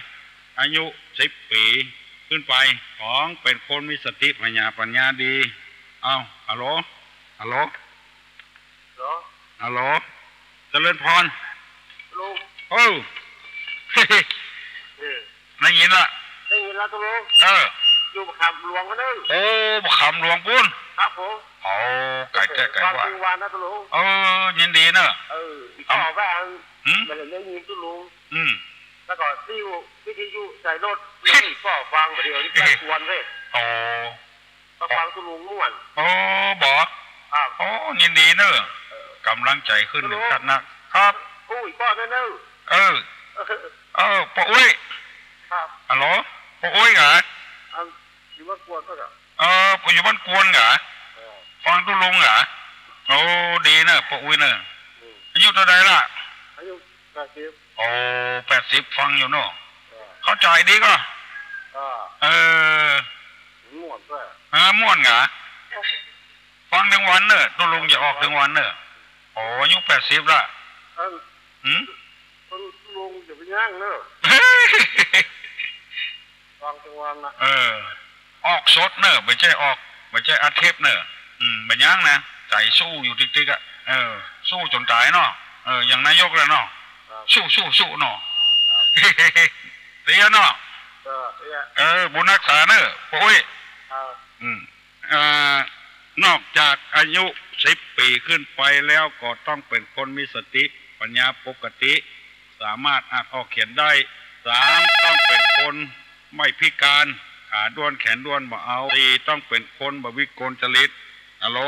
อายุสิบปี๋ขึ้นไป สอง เป๋นคนมีสติปัญญา ปัญญาดี เอ้า ฮัลโหล ฮัลโหล ฮัลโหล ฮัลโหล เจริญพร ลุง เออ เออ ได้ยินละ ได้ยินแล้วตุ๊ลุง เออ อยู่มะขามหลวงกันเน่อ โอ้ มะขามหลวงปู๊น ครับผม โอ้ ไก๋แต๊ ไก๋ ฟัง ว่า ทุกวันนะตุ๊ลุง เออ ยินดีเน่อ เออ อีกข้อว่าอัน หืม มันได้ยินตุ๊ลุง อืม แล้วก็ซิ่ววิทยุใส่รถ แล้วก็ฟังบ่าเดี๋ยวนี้ กวนเว้ย โอ้ ก็ฟังตุ๊ลุงม่วน โอ้ บ่ ครับ โอ้ ยินดีเน่อ เออ ก๋ำลังใจ๋ขึ้นหนึ่งขั้นนะ ครับ อู้ย ป้อเน่อ เออ เออ ป้ออุ๊ย ครับ ฮัลโหล ป้ออุ๊ยเหรอ อัน อยู่บ้านกวนก็เหรอ เออ ป้ออยู่บ้านกวนเหรอ เออ ฟังตุ๊ลุงเหรอ โอ้ ดีเน่อ ป้ออุ๊ยเน่อ อืม อายุเต้าใดละ อายุแปดสิบ โอ้ แปดสิบ ฟังอยู่เนาะ เออ เข้าใจ๋ดีก่อ เออ เออ ม่วนด้วย เออ ม่วนเหรอ ฟังตึงวันเน่อ ตุ๊ลุงจะออกตึงวันเน่อ โอ้ อายุแปดสิบละ เออ หืม ตุ๊ลุงอย่าไปยั้งเน่อ ฟังตึงวันนะ เออ ออกสดเน่อ บ่ใจ้ออก บ่ใจ้อัดเทปเน่อ อืม บ่ยั้งนะ ใจ๋สู้อยู่ติ๊กๆ อะ เออ สู้จ๋นต๋ายเนาะ เออ อย่างนายกแหละเนาะ ครับ สู้ สู้ สู้เนาะ ครับ เตี้ยเนาะ เออ เตี้ย เออ บุญฮักษาเน่อ ป้ออุ๊ย ครับ อืม เอ่อ นอกจากอายุสิบปี๋ขึ้นไปแล้วก็ต้องเป๋นคนมีสติปัญญาปกติ สามารถอ่านออกเขียนได้ สาม ต้องเป๋นคนไม่พิการ ขาด้วนแขนด้วนบ่เอา สี่ ต้องเป๋นคนบ่วิกลจริต ฮัลโหล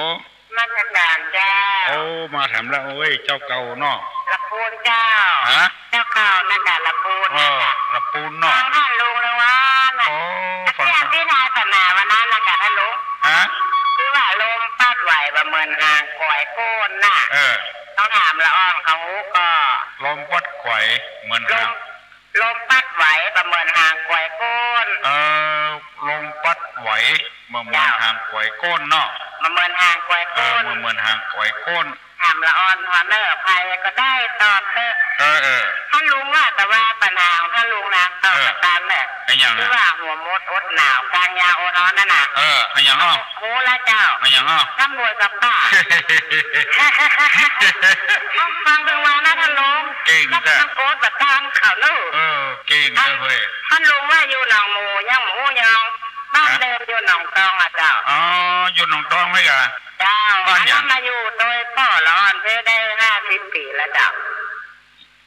นมัสการเจ้า โอ้ มาแถมแล้วเว้ย เจ้าเก่าเนาะ ละปูนเจ้า ฮะ เจ้าเก่านั่นน่ะ ละปูน เออ นั่นน่ะ ละปูนเนาะ ฟังท่านลุงเลยว่าน่ะ โอ้ ฟัง ที่ ที่นายสนาวันนั้นน่ะค่ะท่านลุง ฮะ คือว่าลมพัดไหวบ่เหมือนหางก๋อยโก้นน่ะ เออ เขาถามละอ่อนเขาฮู้ก่อ ลมปัดไขว่เหมือนหาง ลม ลมปัดไหวบ่เหมือนหางไขว่ก้น เออ ลมปัดไหวบ่เหมือน เจ้า หางไขว่ก้นเนาะ บ่เหมือนหางไขว่ เออ ก้น บ่เหมือนหางไขว่ก้น ถามละอ่อนพอเน่อ ใผก็ได้ตอบเต๊อะ เออ เออ ต้านลุงว่า แต่ว่าปัญหาของต้านลุงนะ ตอบ เออ ตามเน่อ อะหยังนะ ตี้ว่าหัวมดอดหนาว ก้างยาวอดฮ้อนนั่นน่ะ เออ อะหยังอ้อ ฮู้แล้วเจ้า อะหยังอ้อ น้ำมวยกับป้า ฟังเถิงว่านะต้านลุง เก่ง ก็ แต๊ มันโกรธบ่ตางเขาเน่อ เออ เก่งแต๊เฮ้ย ต้านลุงว่าอยู่หนองหมูยังบ่ฮู้ยอง บ้าน ฮะ เดิมอยู่หนองตองอะเจ้า อ๋อ อยู่หนองตองไหมกะ เจ้า บ้านหยัง อันนั้นมาอยู่โตยป้อละอ่อนเพ้อได้ห้าสิบปี๋แล้วเจ้า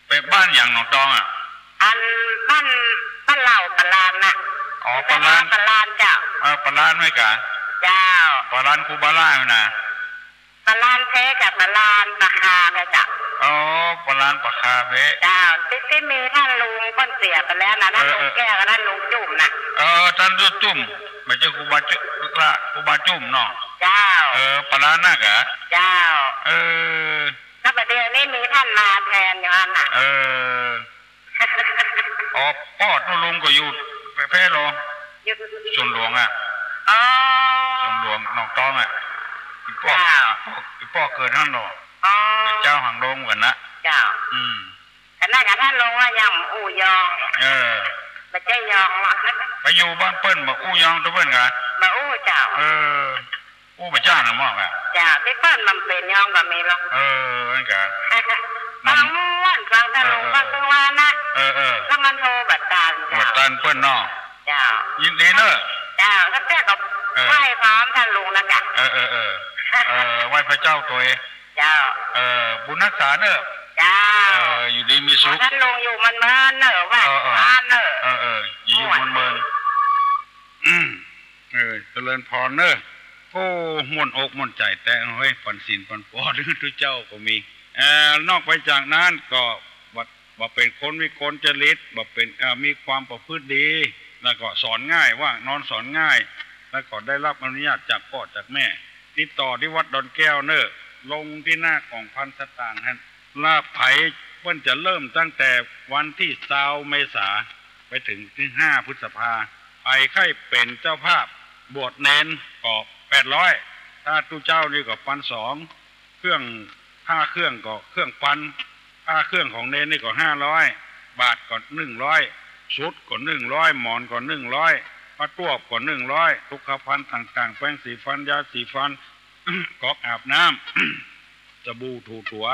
เป๋นบ้านหยังหนองตองอะ อันบ้าน บ้านเหล่าปะลานน่ะ อ๋อ ปะลาน ปะลานเจ้า เออ ปะลานไหมกะ เจ้า ปะลานครูบาล่าไหมนะ ปะลานเพ้อกับปะลานปะคาเพ้อเจ้า อ๋อ ปะลานปะคาเพ้อ เจ้า ตี้ ตี้มีต้านลุงเปิ้นเสียไปแล้วนะ ต้าน เออ ลุง เออ แก้วกับต้านลุงจุ่มน่ะ เออ ต้านลุงจุ่ม บ่ใจ้ครูบาจุ่มละ ครูบาจุ่มเนาะ เจ้า เออ ปะลานน่ะกะ เจ้า เออ แล้วบ่าเดี่ยวนี้มีต้านมาแตนอยู่หั้นน่ะ เออ อ๋อ ป้อต้านลุงก็อยู่แพร่เหรอ อยู่ สวนหลวงอะ อ๋อ สวนหลวงหนองตองอะ อีป้อ เจ้า อีป้อเกิดหั้นเหรอ อ๋อ เป๋นเจ้าหางดงกั๋นนะ เจ้า อืม ขนาดกับต้านลุงว่ายังอู้ยอง เออ บ่ใจ้ยองหรอก ไปอยู่บ้านเปิ้นบ่อู้ยองตวยเปิ้นกะ บ่อู้เจ้า เออ อู้บ่จ้านะหม้อกะ เจ้า ตี้เปิ้นมันเป๋นยองก็มีหรอก เออ นั่นกะ ฟังม่วน ฟังต้านลุง เออ เออ ฟังเถิงว่านะ เออ เออ แล้วมันโทรบ่ตันเจ้า บ่ตันเปิ้นเนาะ เจ้า ยินดีเน่อ เจ้า ก็เตื้อกับ เออ ไหว้พร้อมต้านลุงนะกะ เออ เออ เออ เออ ไหว้พระเจ้าตวย เจ้า เออ บุญฮักษาเน่อ เจ้า เออ อยู่ดีมีสุข ต้านลุงอยู่มันเมินเน่อ ไหว้ เออ เออ พร้อมเน่อ เออ เออ อยู่ อยู่มันเมิน อืม เออ เจริญพรเน่อ โอ้ ม่วนอกม่วนใจ๋แต๊เฮ้ย ปันศีลปันปอเน่อ ตุ๊เจ้าก็มี เอ่อ นอกไปจากนั้นก็ บ่ บ่เป๋นคนวิกลจริต บ่เป๋น เอ่อ มีความประพฤติดี แล้วก็สอนง่าย ว่างนอนสอนง่าย แล้วก็ได้รับอนุญาตจากป้อจากแม่ ติดต่อตี้วัดดอนแก้วเน่อ ลงตี้หน้ากล่องพันสตางค์หั้น ลาภัยเปิ้นจะเริ่มตั้งแต่วันตี้ซาวเมษา ไปเถิงตี้ห้าพฤษภา ใผใค่เป๋นเจ้าภาพบวชเณรก็แปดร้อย ถ้าตุ๊เจ้านี่ก็ปันสอง เครื่อง ผ้าเครื่องก็เครื่องปัน ผ้าเครื่องของเณรนี่ก็ห้าร้อย บาตรก็หนึ่งร้อย ชุดก็หนึ่งร้อย หมอนก็หนึ่งร้อย ผ้าตวบก็หนึ่งร้อย สุขภัณฑ์ต่างๆ แปรงสีฟัน ยาสีฟัน ก๊อกอาบน้ำ สบู่ถูตั๋ว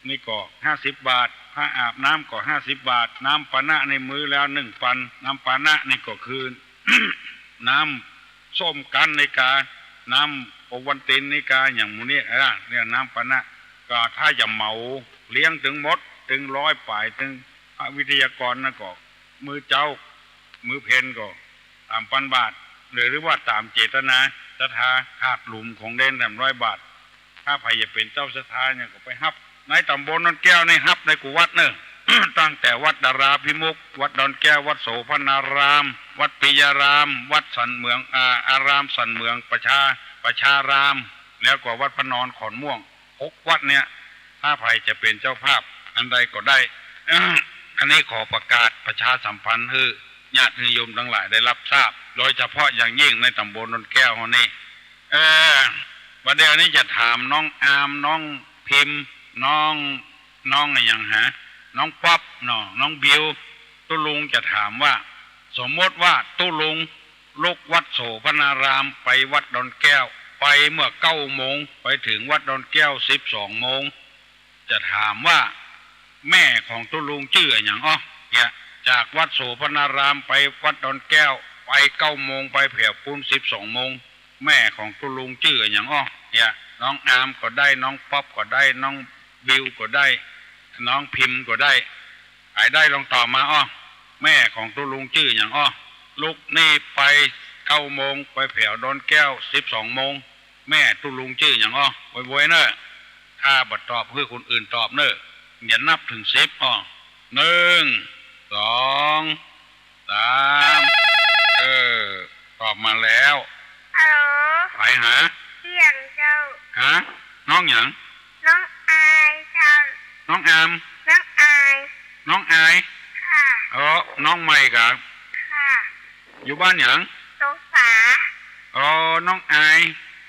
นี่ก็ห้าสิบบาท ผ้าอาบน้ำก็ห้าสิบบาท น้ำปานะในมื้อละหนึ่งปัน น้ำปานะนี่ก็คือ น้ำส้มกั๋นในกา น้ำโอวัลตินในกา อย่างหมู่นี้นะ เรียกน้ำปานะ ก็ถ้าจะเหมาเลี้ยงตึงหมด ตึงร้อยป๋าย ตึงพระวิทยากรนั่นก็ มื้อเจ๊า มื้อเพลก็ สามปันบาท หรือ หรือว่าต๋ามเจตนาศรัทธา ขาดหลุมของเณรสามร้อยบาท ถ้าใผจะเป๋นเจ้าศรัทธาเนี่ยก็ไปฮับ ในต๋ำบลดอนแก้วนี่ฮับได้กู้วัดเน่อ ตั้งแต่วัดดาราภิมุข วัดดอนแก้ว วัดโสภณาราม วัดปิยาราม วัดสันเหมือง อ่า อารามสันเหมืองประชา ประชาราม แล้วก็วัดพระนอนขอนม่วง หกวัดเนี่ย ถ้าใผจะเป๋นเจ้าภาพอันใดก็ได้ อันนี้ขอประกาศประชาสัมพันธ์หื้อญาติหื้อโยมตังหลายได้รับทราบ โดยเฉพาะอย่างยิ่งในต๋ำบลดอนแก้วเฮานี่ เออ บ่าเดี่ยวนี้จะถามน้องอาม น้องพิมพ์ น้อง น้องอะหยังหา น้องป๊อปเนาะ น้องบิว ตุ๊ลุงจะถามว่า สมมติว่าตุ๊ลุงลุกวัดโสภณารามไปวัดดอนแก้ว ไปเมื่อเก้าโมง ไปเถิงวัดดอนแก้วสิบสองโมง จะถามว่า แม่ของตุ๊ลุงจื้ออะหยังอ้อ เนี่ย จากวัดโสภณารามไปวัดดอนแก้ว ไปเก้าโมง ไปแผวปู๊นสิบสองโมง แม่ของตุ๊ลุงจื้ออะหยังอ้อ เนี่ย น้องอามก็ได้ น้องป๊อปก็ได้ น้องบิวก็ได้ น้องพิมพ์ก็ได้ ใผได้ลองตอบมาอ้อ แม่ของตุ๊ลุงจื้ออะหยังอ้อ ลุกนี่ไปเก้าโมง ไปแผวดอนแก้วสิบสองโมง แม่ตุ๊ลุงจื้ออะหยังอ้อ ไวๆเน่อ ถ้าบ่ตอบหื้อคนอื่นตอบเน่อ อย่านับเถิงสิบอ้อ หนึ่ง สอง สาม เออ ตอบมาแล้ว ฮัลโหล ใผหา เสียงเจ้า ฮะ น้องหยัง น้องอาย น้องอาม น้องอาย น้องอาย ค่ะ อ๋อ น้องใหม่กา ค่ะ อยู่บ้านหยัง สบสา อ๋อ น้องอาย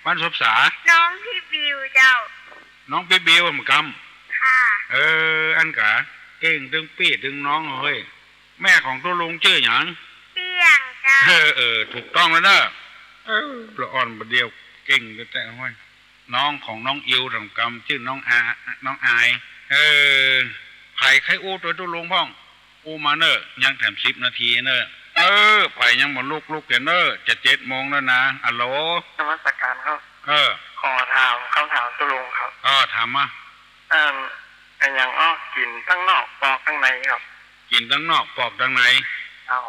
บ้านสบสา น้องปี้บิวเจ้า น้องปี้บิว หมกำ ค่ะ เออ อั้นกา เก่งตึงปี้ตึงน้องเฮ้ย แม่ของตุ๊ลุงจื้อหยัง เปี้ยงเจ้า เออ เออ ถูกต้องแล้วเนอะ เออ ละอ่อนบ่าเดี่ยว เก่งแต๊ๆ เฮ้ย น้องของน้องอิ๋ว หมกำ จื้อน้องอา น้องอาย เออ ใผใค่อู้ตวยตุ๊ลุงพ่อง อู้มาเน่อ ยังแถมสิบนาทีเน่อ เออ ใผยังบ่ลุก ลุกเน่อ จะเจ็ดโมงแล้วนะ อะโหล นมัสการครับ เออ ขอถามกำถามตุ๊ลุงครับ เออ ถามมา เอิ่ม อะหยังอ้อ กิ๋นตังนอกปอกตังในครับ กิ๋นตังนอกปอกตังใน เอา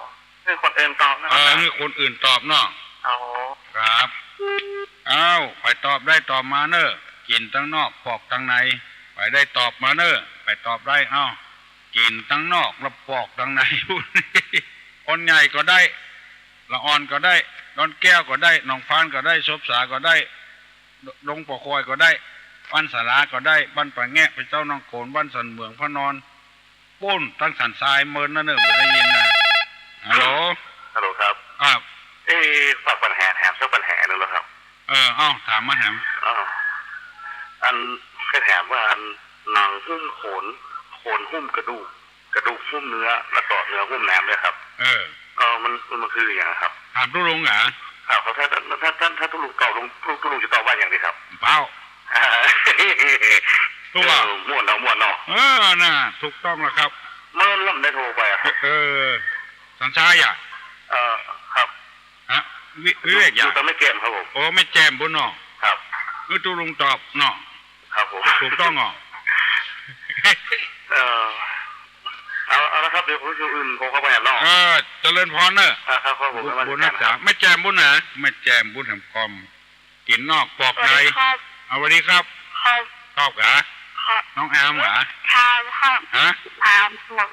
หื้อคนอื่นตอบนะครับ เออ หื้อคนอื่นตอบเนาะ เอา ครับ อ้าว ใผตอบได้ตอบมาเน่อ กิ๋นตังนอกปอกตังใน ใผได้ตอบมาเน่อ ใผตอบได้ อ้าว กิ๋นตังนอกแล้วปอกตังใน คนใหญ่ก็ได้ ละอ่อนก็ได้ ดอนแก้วก็ได้ หนองฟานก็ได้ สบสาก็ได้ ดงปอควายก็ได้ บ้านสาลาก็ได้ บ้านป่าแงะ พระเจ้าหนองโขน บ้านสันเหมือง พระนอน ปู๊นตังสันทรายเมินนะเน่อ บ่ได้ยินนะ ฮัลโหล ฮัลโหลครับ ครับ เอ๊ะ ฝากปัญหา แถมสักปัญหาหนึ่งแล้วครับ เออ เอ้า ถามมาแถม อ้าว อัน จะแถมว่าอัน หนังหุ้มโขน โขนหุ้มกระดูก กระดูกหุ้มเนื้อ แล้วก็เนื้อหุ้มแหนมด้วยครับ เออ เออ มัน มันคืออย่างไรครับ ถามตุ๊ลุงเหรอ ครับ ถ้า ถ้า ถ้า ถ้าตุ๊ลุงตอบ ตุ๊ลุง ตุ๊ลุงจะตอบว่าอย่างไรครับ เปล่า ถูกเปล่า เออ ม่วนเนาะ ม่วนเนาะ เออ น่ะ ถูกต้องแล้วครับ เมื่อลำได้โทรไปอะครับ เออ สัญชาติอะ เออ ครับ ฮะ วิ วิเวกอะ อยู่ตรงแม่แจ่มครับผม โอ้ แม่แจ่มปู๊นเนาะ ครับ เออ ตุ๊ลุงตอบเนาะ ครับผม ถูกต้องเหรอ เออ เอา เอาละครับ เดี๋ยวผมจะอื่น ผมเข้าไปอ่ะเนาะ เออ เจริญพรเนอะ อ่า ครับ ครับผม บุญ นมัสการ บุญนะจ๊ะ ครับ แม่แจ่มปู๊นนะ แม่แจ่มปู๊นแถมกอม กิ๋นนอกปอกใน สวัสดีครับ เอา สวัสดีครับ ครับ ตอบกา ครับ น้องอามกา ถามครับ ฮะ ถามครับ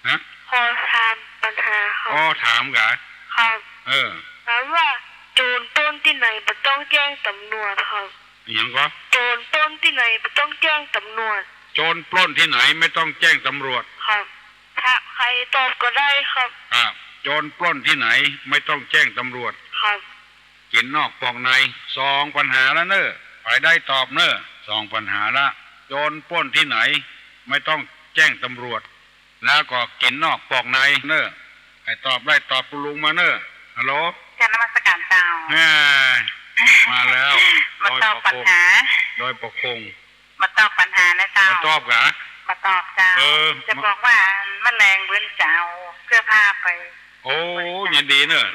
ฮะ ขอถามปัญหาครับ อ๋อ ถามกา ครับ เออ ถามว่าโจรปล้นตี้ไหนบ่ต้องแจ้งตำรวจครับ อะหยังก็ โจรปล้นตี้ไหนบ่ต้องแจ้งตำรวจ โจรปล้นตี้ไหนไม่ต้องแจ้งตำรวจ ครับ ถ้าใผตอบก็ได้ครับ ครับ โจรปล้นตี้ไหนไม่ต้องแจ้งตำรวจ ครับ กิ๋นนอกปอกใน สองปัญหาละเน่อ ใผได้ตอบเน่อ สองปัญหาละ โจรปล้นตี้ไหนไม่ต้องแจ้งตำรวจ แล้วก็กิ๋นนอกปอกในเน่อ ใผตอบได้ตอบตุ๊ลุงมาเน่อ ฮัลโหล กราบนมัสการเจ้า แหม มาแล้ว มาตอบปัญหา ดอยปอคง ดอยปอคง มาตอบปัญหานะเจ้า มาตอบกา มาตอบเจ้า เออ จะบอกว่าแมลงเปื้อนจะเอาเสื้อผ้าไป โอ้ ยินดีเน่อ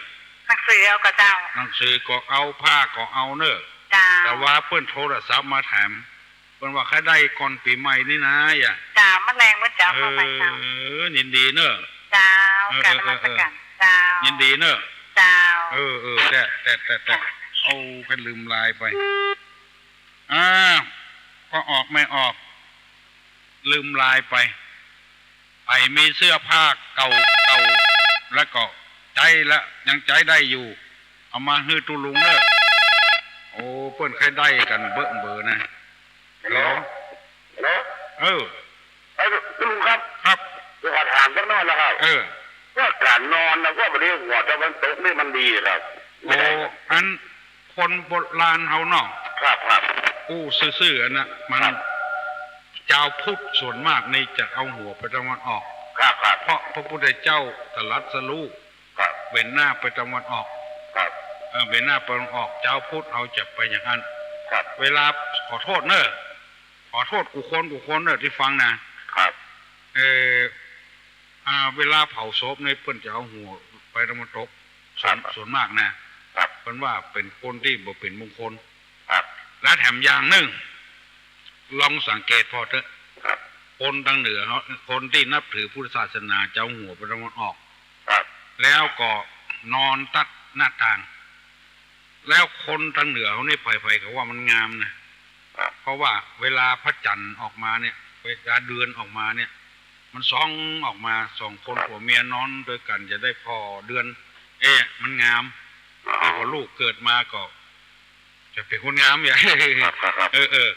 หนังสือเอาก่อเจ้า หนังสือก็เอา ผ้าก็เอาเน่อ เจ้า แต่ว่าเปิ้นโทรศัพท์มาแถม เปิ้นว่าใค่ได้ก่อนปี๋ใหม่นี่นะ อย่า เจ้า แมลงเปื้อนจะเอาเข้าไปเจ้า เออ ยินดีเน่อ เจ้า เออ กราบนมัสการ เออ เออ เจ้า ยินดีเน่อ เจ้า เออ เออ แต่ แต่ แต่ แต่ โอ้ ใค่ลืมไลน์ไป อ่า ก็ออกไม่ออก ลืมไลน์ไป ใผมีเสื้อผ้าเก่าๆ แล้วก็ใจ๊ละ ยังใจ๊ได้อยู่ เอามาหื้อตุ๊ลุงเน่อ โอ้ เปิ้นใค่ได้กั๋นเบ้อเบ้อนะ ฮัลโหล ฮัลโหล เออ เอ้ย ตุ๊ลุงครับ ครับ จะขอถามสักหน่อยนะครับ เออ ว่าก๋านนอนนะ ว่าบ่ดีหัวตะวันตกนี่มันดีครับ โอ้ อัน คนโบราณเฮาเนาะ ครับ ครับ อู้ซื่อๆ อันน่ะ มัน ครับ จาวพุทธส่วนมากนี่จะเอาหัวไปตะวันออก ครับ ครับ เพราะพระพุทธเจ้าตรัสรู้ ครับ เบนหน้าไปตะวันออก ครับ เออ เบนหน้าไปตะวันออก จาวพุทธเฮาจะไปอย่างนั้น ครับ เวลา ขอโทษเน่อ ขอโทษกู้คนกู้คนเน่อตี้ฟังนะ ครับ เออ อ่า เวลาเผาศพนี่เปิ้นจะเอาหัวไปตะวันตก ส่วน ครับ ส่วนมากนะ ครับ เปิ้นว่าเป๋นคนตี้บ่เป๋นมงคล ครับ และแถมอย่างนึ่ง ลองสังเกตผ่อเต๊อะ ครับ คนตางเหนือเฮา คนตี้นับถือพุทธศาสนาจะเอาหัวไปตะวันออก ครับ แล้วก็นอนตัดหน้าต่าง แล้วคนตางเหนือเฮานี่ใผๆ ก็ว่ามันงามนะ ครับ เพราะว่าเวลาพระจันทร์ออกมาเนี่ย เวลาเดือนออกมาเนี่ย มันส่องออกมา สองคน ครับ ผัวเมียนอนตวยกั๋นจะได้ผ่อเดือน เอ๊ะ มันงาม อ๋อ แล้วก็ลูกเกิดมาก็ จะเป๋นคนงามอย่าง ครับ ครับ ครับ เออ เออ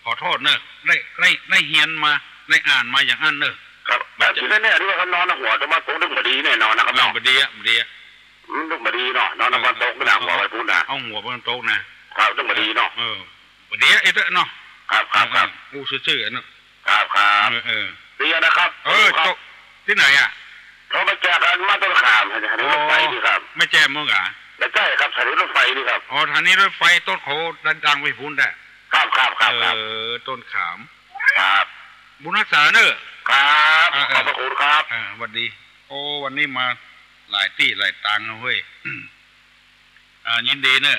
ขอโทษเน่อ ได้ ได้ ได้เฮียนมา ได้อ่านมาอย่างอั้นเน่อ ครับ แต่ตี้แน่ๆ ตี้ว่าเขานอนหัวตะวันตก ตึงบ่ดีแน่นอนนะครับ เออ เนาะ บ่ดีอะ บ่ดีอะ มันตึงบ่ดีเนาะ นอนตะวันตก เออ ไปหน้าหัวไปปู๊นนะ เอาหัวไปตะวันตกนะ ครับ ตึงบ่ดีเนาะ เออ บ่ดีอะ ไอ้เต๊อะเนาะ ครับ ครับ ครับ เออ อู้ซื่อๆ เนาะ ครับ ครับ เออ เออ ดีนะครับ เออ ครับ ตกตี้ไหนอะ เขามาจากอันมาต้นขาม สถานีรถไฟนี่ครับ อ๋อ แม่แจ่มมึงอะ บ่ใจ้ครับ สถานีรถไฟนี่ครับ อ๋อ สถานีรถไฟต้นโข ดันดังไปปู๊นแต๊ ครับ ครับ ครับ ครับ เออ ต้นขาม ครับ บุญฮักษาเน่อ ครับ เออ เออ ขอบพระคุณครับ เออ หวัดดี โอ้ วันนี้มาหลายตี้หลายตางนะเฮ้ย อ่า ยินดีเน่อ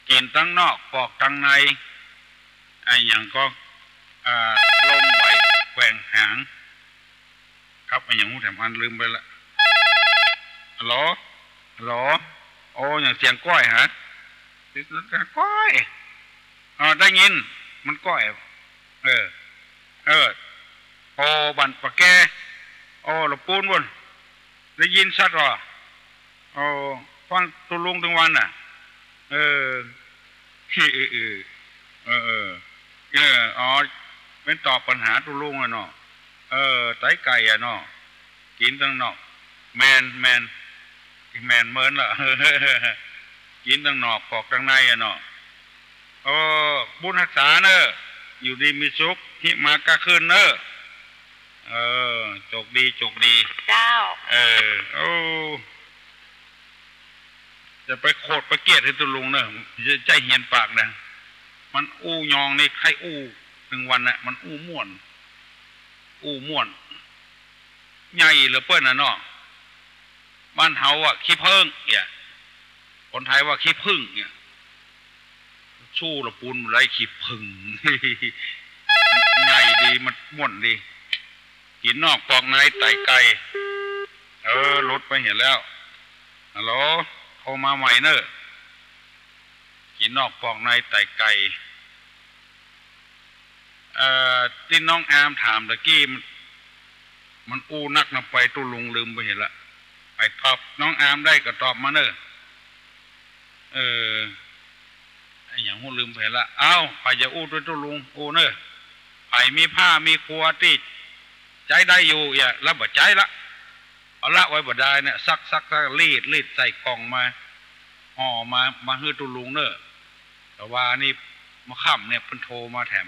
กิ๋นตังนอกปอกตังใน อะหยังก็ อ่า ลมไหวแกว่งหาง ครับ อะหยังฮู้แถมอันลืมไปละ ฮัลโหล ฮัลโหล โอ้ หยังเสียงก้อยฮะ เสียงก้อย อ๋อ ได้ยิน มันก้อย เออ เออ โอ้ บั้นปะแก โอ้ ละปูนบุ้น ได้ยินชัดว่ะ โอ้ ฟังตุ๊ลุงตึงวันน่ะ เออ เออ เออ เออ เออ เออ อ๋อ เป๋นตอบปัญหาตุ๊ลุงอะเนาะ เออ ไตไก่อะเนาะ กิ๋นตังนอก แม่น แม่น แม่นเมินละ กิ๋นตังนอกปอกตังในอะเนาะ เออ บุญฮักษาเน่อ อยู่ดีมีสุข หิมะก้าขึ้นเน่อ เออ โจคดี โจคดี เจ้า เออ โอ้ จะไปโขดไปเกลียดหื้อตุ๊ลุงเน่อ จะใจ๊เหียนปากนะ มันอู้ยองนี่ใค่อู้ตึงวันน่ะ มันอู้ม่วน อู้ม่วน ใหญ่เหลือเปิ้นน่ะเนาะ บ้านเฮาอะขี้เผิ้งเนี่ย คนไทยว่าขี้ผึ้งเนี่ย สู้ละปูนบ่ได้ขี้ผึ้ง ใหญ่ดีมันม่วนดี กิ๋นนอกปอกในไตไก่ เออ หลุดไปเหียแล้ว ฮัลโหล โทรมาใหม่เน่อ กิ๋นนอกปอกในไตไก่ เอ่อ ตี้น้องอามถามตะกี้ มัน มันอู้นักนะ ไปตุ๊ลุงลืมไปเหียละ ใผตอบน้องอามได้ก็ตอบมาเน่อ เออ อะหยังฮู้ลืมไปละ เอ้า ใผจะอู้ตวยตุ๊ลุง อู้เน่อ ใผมีผ้ามีครัวตี้ใจ๊ได้อยู่ อย่า ละบ่ใจ๊ละ เอาละไว้บ่ดายเนี่ย ซัก ซัก ซัก รีด รีดใส่ก่องมา ห่อมา มาหื้อตุ๊ลุงเน่อ แต่ว่านี่เมื่อค่ำเนี่ยเปิ้นโทรมาแถม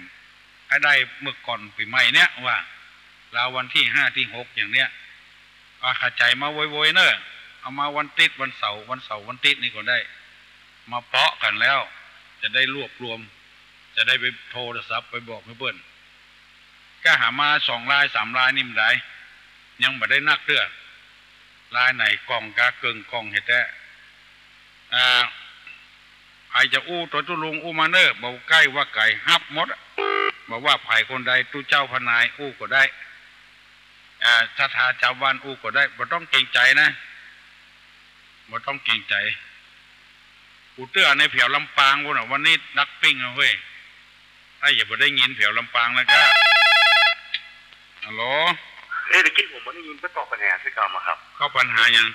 ใค่ได้เมื่อก่อนปี๋ใหม่เนี่ยว่า ราววันตี้ห้าตี้หกอย่างเนี้ย ว่าเข้าใจ๋มาโวยๆ เน่อ เอามาวันติ๊ดวันเสาร์ วันเสาร์วันติ๊ดนี่ก็ได้ มาเปาะกั๋นแล้ว จะได้รวบรวม จะได้ไปโทรศัพท์ไปบอกหื้อเปิ้น ก้าหามาสองลายสามลายนี่บ่ดาย ยังบ่ได้นักเตื้อ ลายไหนก่องกาเกิ่งก่องเหียแต๊ อ่า ใผจะอู้ตวยตุ๊ลุงอู้มาเน่อ บ่ใก้ว่าไก๋ ฮับหมดอะ บ่ว่าใผคนใด ตุ๊เจ้าพระนายอู้ก็ได้ อ่า ศรัทธาจาวบ้านอู้ก็ได้ บ่ต้องเกรงใจ๋นะ บ่ต้องเกรงใจ๋ กูเตื้อในแผวลำปางปู๊นน่ะ วันนี้ดักปิ้งอะเฮ้ย ถ้าอย่าบ่ได้ยินแผวลำปางนะก้า ฮัลโหล เอ๊ะ ตะกี้ผมบ่ได้ยิน เปิ้นตอบปัญหาตี้เก่ามาครับ ก็ปัญหาหยัง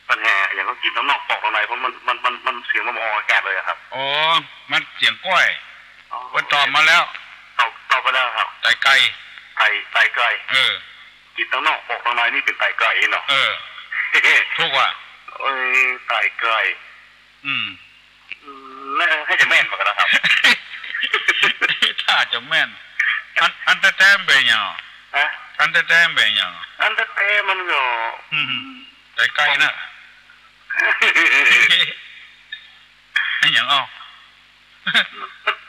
ปัญหาอะหยังก็กิ๋นตังนอกปอกตังใน เพราะมัน มัน มัน มันเสียงมันบ่ออกอากาศเลยอะครับ อ๋อ มันเสียงก้อย อ๋อ เปิ้นตอบมาแล้ว ตอบ ตอบไปแล้วครับ ไตไก่ ไต ไตไก่ เออ กิ๋นตังนอกปอกตังในนี่เป๋นไตไก่เนาะ เออ ถูกว่ะ เอ้ย ไตไก่ อืม อืม น่า น่าจะแม่นเหมือนกั๋นนะครับ ถ้าจะแม่น อัน อันแต๊ๆ มันเป๋นหยัง ฮะ อันแต๊ๆ มันเป๋นหยัง อันแต๊ๆ มันก็ อืม ไตไก่น่ะ อะหยังอ้อ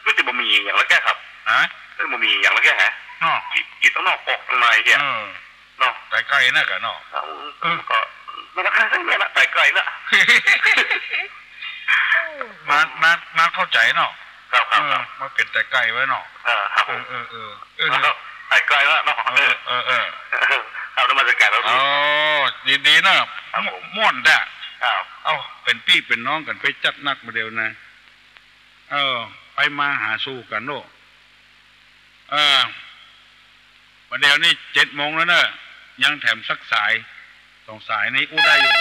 มันจะบ่มีอะหยังแล้วแก้ครับ ฮะ มันบ่มีอะหยังแล้วแก้ฮะ เนาะ กิ๋น กิ๋นตังนอกปอกตังในเหีย เออ เนาะ ไตไก่น่ะกะเนาะ เออ ก็ มันก็คล้ายๆ แม่นละ ไตไก่น่ะ มา มา มาเข้าใจ๋เนาะ ครับ ครับ เออ ครับ มาเป๋นไตไก่ไว้เนาะ เออ ครับผม เออ เออ เออ เออ แล้วก็ไตไก่แล้วเนาะ เออ เออ เออ ครับ นมัสการครับ อ๋อ ดีๆ เนาะ ครับผม ม่วนแต๊ ครับ เอ้า เป๋นปี้เป๋นน้องกั๋นไปจัดนักบ่าเดี่ยวนะ เออ ไปมาหาสู่กั๋นเนาะ เออ บ่าเดี่ยวนี้เจ็ดโมงแล้วเน่อ ยังแถมสักสาย สองสายนี่อู้ได้อยู่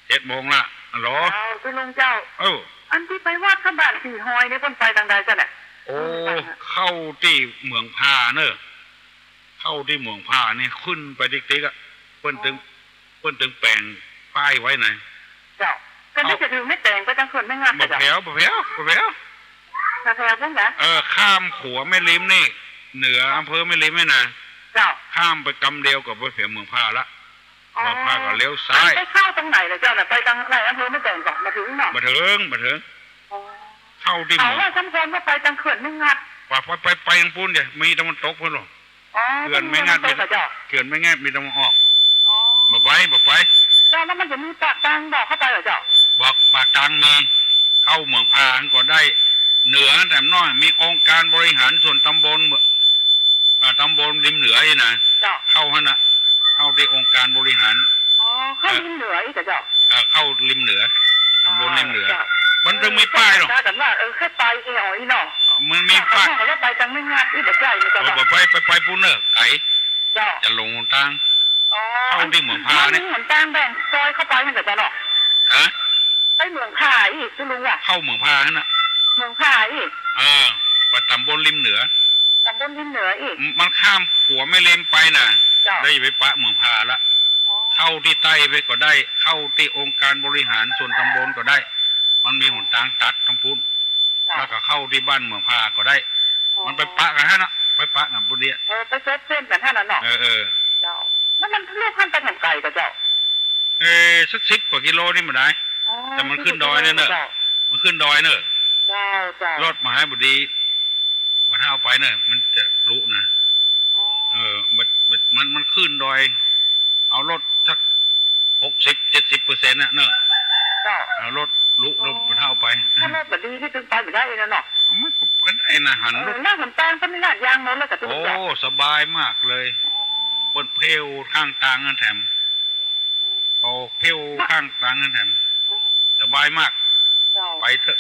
เจ็ดโมงละ ฮัลโหล เจ้า ตุ๊ลุงเจ้า เออ อันตี้ไปวัดพระบาทสี่ฮอยนี่เปิ้นไปตางใดเจ้าเนี่ย โอ้ เข้า เข้าตี้เหมืองผ่าเน่อ เข้าตี้เหมืองผ่านี่ขึ้นไปติ๊กๆ อะ เปิ้นตึง เปิ้นตึงแป๋งป้ายไว้นะ เจ้า ก็นึกจะถือไม้แป๋งไปตังเขื่อนแม่งัด บ่แผว บ่แผว บ่แผว บ่แผวเปิ้นนะ เออ ข้ามขัวแม่ริมนี่ เหนืออำเภอแม่ริมนี่นะ เจ้า ข้ามไปกำเดียวกับไปแผวเหมืองผ่าละ อ๋อ เหมืองผ่าก็เลี้ยวซ้าย ไปเข้าตรงไหนล่ะเจ้าน่ะ ไปตังไหนอำเภอแม่แป๋งก่อ บ่เถิงเนาะ บ่เถิง บ่เถิง อ๋อ เข้าตี้เหมือง เอาว่าสมควรว่าไปตังเขื่อนแม่งัด ว่าไป ไป ไปตังปู๊นเดียว มีตะวันตกปู๊นหรอ อ๋อ เขื่อนแม่งัด ตะวันตกเหรอเจ้า เขื่อนแม่งัดมีตะวันออก อ๋อ บ่ไป บ่ไป เจ้า แล้วมันจะมีปากตางบ่เข้าไปเหรอเจ้า บ่ ปากตางมี เข้าเหมืองผ่าก็ได้ เหนือแถมน้อย มีองค์การบริหารส่วนตำบล อ่า ตำบลริมเหนือนี่นะ เจ้า เข้าหั้นน่ะ เข้าตี้องค์การบริหาร อ๋อ เข้าริมเหนืออีกเหรอเจ้า เออ เข้าริมเหนือ ตำบลริมเหนือ เจ้า มันต้องมีป้ายหรอก เออ กันว่า เออ แค่ไปเองอ๋อ อีเนาะ มันมีป้าย แล้วไปตังแม่งัดอีกบ่ใจ้นี่เจ้า เออ บ่ไป ไป ไปปู๊นเน่อ ไก๋ เจ้า จะหลงหนตาง อ๋อ เข้าตี้เหมืองผ่าเนี่ย มันมีหนตางแบ่งซอยเข้าไปนั่นเหรอเจ้าเนาะ ฮะ ไปเหมืองผ่าอีก ตุ๊ลุงว่ะ เข้าเหมืองผ่าหั้นน่ะ เหมืองผ่าอีก เออ ไปตำบลริมเหนือ ตำบลริมเหนืออีก มันข้ามขัวแม่ริมไปน่ะ เจ้า แล้วจะไปปะเหมืองผ่าละ อ๋อ เข้าตี้ใต้ไปก็ได้ เข้าตี้องค์การบริหารส่วนตำบลก็ได้ มันมีหนตางตัดตังปู๊น เจ้า แล้วก็เข้าตี้บ้านเหมืองผ่าก็ได้ อ๋อ มันไปปะกั๋นหั้นน่ะ ไปปะกั๋นปู๊นเดียว เออ ไปเซาะเส้นกั๋นหั้นน่ะเนาะ เออ เออ เจ้า แล้วมันลูกหั้นไปแถมไก๋ก่อเจ้า เออ สักสิบกว่ากิโลนี่บ่ได้ อ๋อ แต่มันขึ้นดอยเน่อ สิบกว่ากิโลเน่อ เจ้า มันขึ้นดอยเน่อ เจ้า เจ้า รถมหาบดี บ่เต้าไปเน่อ มันจะลุนะ อ๋อ เออ มัน มัน มัน มันขึ้นดอย เอารถสักหกสิบ เจ็ดสิบเปอร์เซ็นต์ น่ะเน่อ เจ้า เอารถลุ เออ รถบ่เต้าไป ถ้ารถบ่ดีนี่ตึงไปบ่ได้เลยเนาะ มันก็ไปได้นะ หัน เออ รถ แล้วหนตางก็มีลาดยางหมดแล้วก็ตึง โอ้ จะ สบายมากเลย อ๋อ เปิ้นเพวข้างตางหั้นแถม อืม โอ้ เพวข้างตางหั้นแถม อืม สบายมาก เจ้า ไปเต๊อะ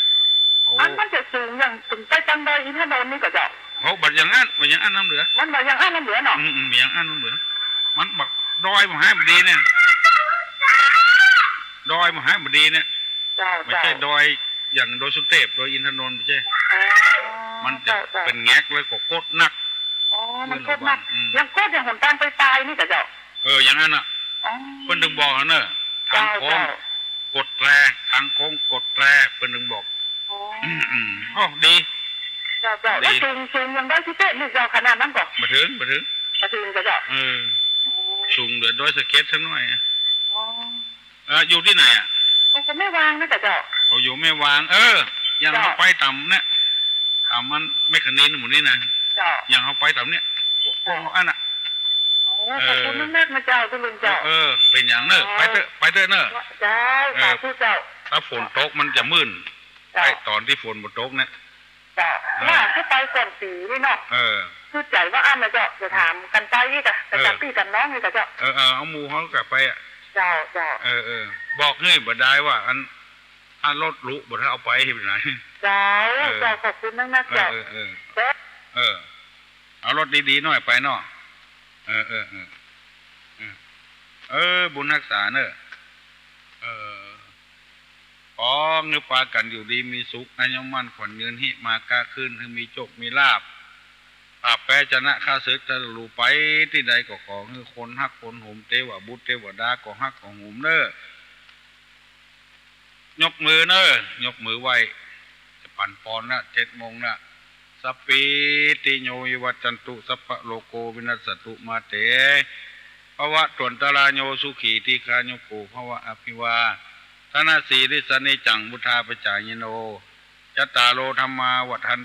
โอ้ อันมันจะสูงอย่างตึงไปตังดอยอินทนนท์นี่ก่อเจ้า โอ้ บ่อย่างอั้น บ่อย่างอั้นน้ำเหลือ มันบ่อย่างอั้นน้ำเหลือเนาะ อืม อืม บ่อย่างอั้นน้ำเหลือ มันบ่ ดอยมหาบดีเนี่ย ดอยมหาบดีเนี่ย เจ้า บ่ใจ้ เจ้า ดอยอย่างดอยสุเตพ ดอยอินทนนท์ บ่ใจ้ อ๋อ มันจะ เจ้า เจ้า เป๋นแงกเลย ก็โคตรหนัก อ๋อ มันโคตรหนัก อืม อย่างโคตรอย่างหนตางไปตายนี่ก่อเจ้า เออ อย่างอั้นน่ะ อ๋อ เปิ้นตึงบอกหั้นเน่อ ทางโค้ง เจ้า เจ้า กดแตร ทางโค้งกดแตร เปิ้นตึงบอก อ๋อ อืม อืม โอ้ ดี เจ้า เจ้า ดี แล้วสูง สูงอย่างดอยสุเตพนี่เจ้า ขนาดนั้นก่อ บ่เถิง บ่เถิง บ่เถิงก่อเจ้า เออ อ๋อ สูงเหลือดอยสะเก็ดสักหน่อย อ๋อ เออ อยู่ตี้ไหนอะ โอ้ ก็แม่วางนะก่อเจ้า โอ้ อยู่แม่วาง เออ อย่าง เจ้า เฮาไปต๋ามเนี่ย ต๋ามมันแม่คะนินหมู่นี่นะ เจ้า อย่างเฮาไปต๋ามเนี่ย โอ้ เจ้า อั้นน่ะ โอ้ เออ ขอบคุณมากๆ นะเจ้า ตุ๊ลุงเจ้า เออ เออ เป๋นอย่างเน่อ อ๋อ ไปเต๊อะ ไปเต๊อะเน่อ เจ้า เออ สาธุเจ้า ถ้าฝนตกมันจะมืด เจ้า ไปต๋อนตี้ฝนบ่ตกเนี่ย เจ้า เออ ว่าหื้อไปก่อนปี๋นี่เนาะ เออ คือใจ๋ว่าอั้นนะเจ้า จะถามกั๋นไปอีกอะ เออ กั๋นปี้กั๋นน้องนี่ก่อเจ้า เออ เออ เอาหมู่เฮากั๋นไปอะ เจ้า เจ้า เออ เออ บอกหื้อบ่ดายว่าอัน อันรถลุบ่เต้าไปหื้อไปไหน เจ้า เออ เจ้า ขอบคุณมากๆ เจ้า เออ เออ เออ เจ้า เออ เอารถดีๆ หน่อยไปเนาะ เออ เออ เออ เออ เออ บุญฮักษาเน่อ เออ ขอหื้อปากั๋นอยู่ดีมีสุข อายุมั่นขวัญยืน หิมาก้าขึ้น หื้อมีโจคมีลาภ ปราบแป๊ชนะข้าศึก ตะลุไปตี้ใดก็ขอหื้อคนฮักคนโหม เตวบุตรเตวดาก็ฮักก็โหมเน่อ ยกมือเน่อ ยกมือไหว้ จะปั๋นปอนละ เจ็ดโมงละ สัพพีติโยวิวัชชันตุ สัพพะโรโควินัสสันตุ มาเต ภวัตวันตะราโย สุขีทีฆายุโก ภวะ อภิวาทะนะสีลิสสะนิจจัง วุฑฒาปะจายิโน จัตตาโร ธัมมา วัฑฒัน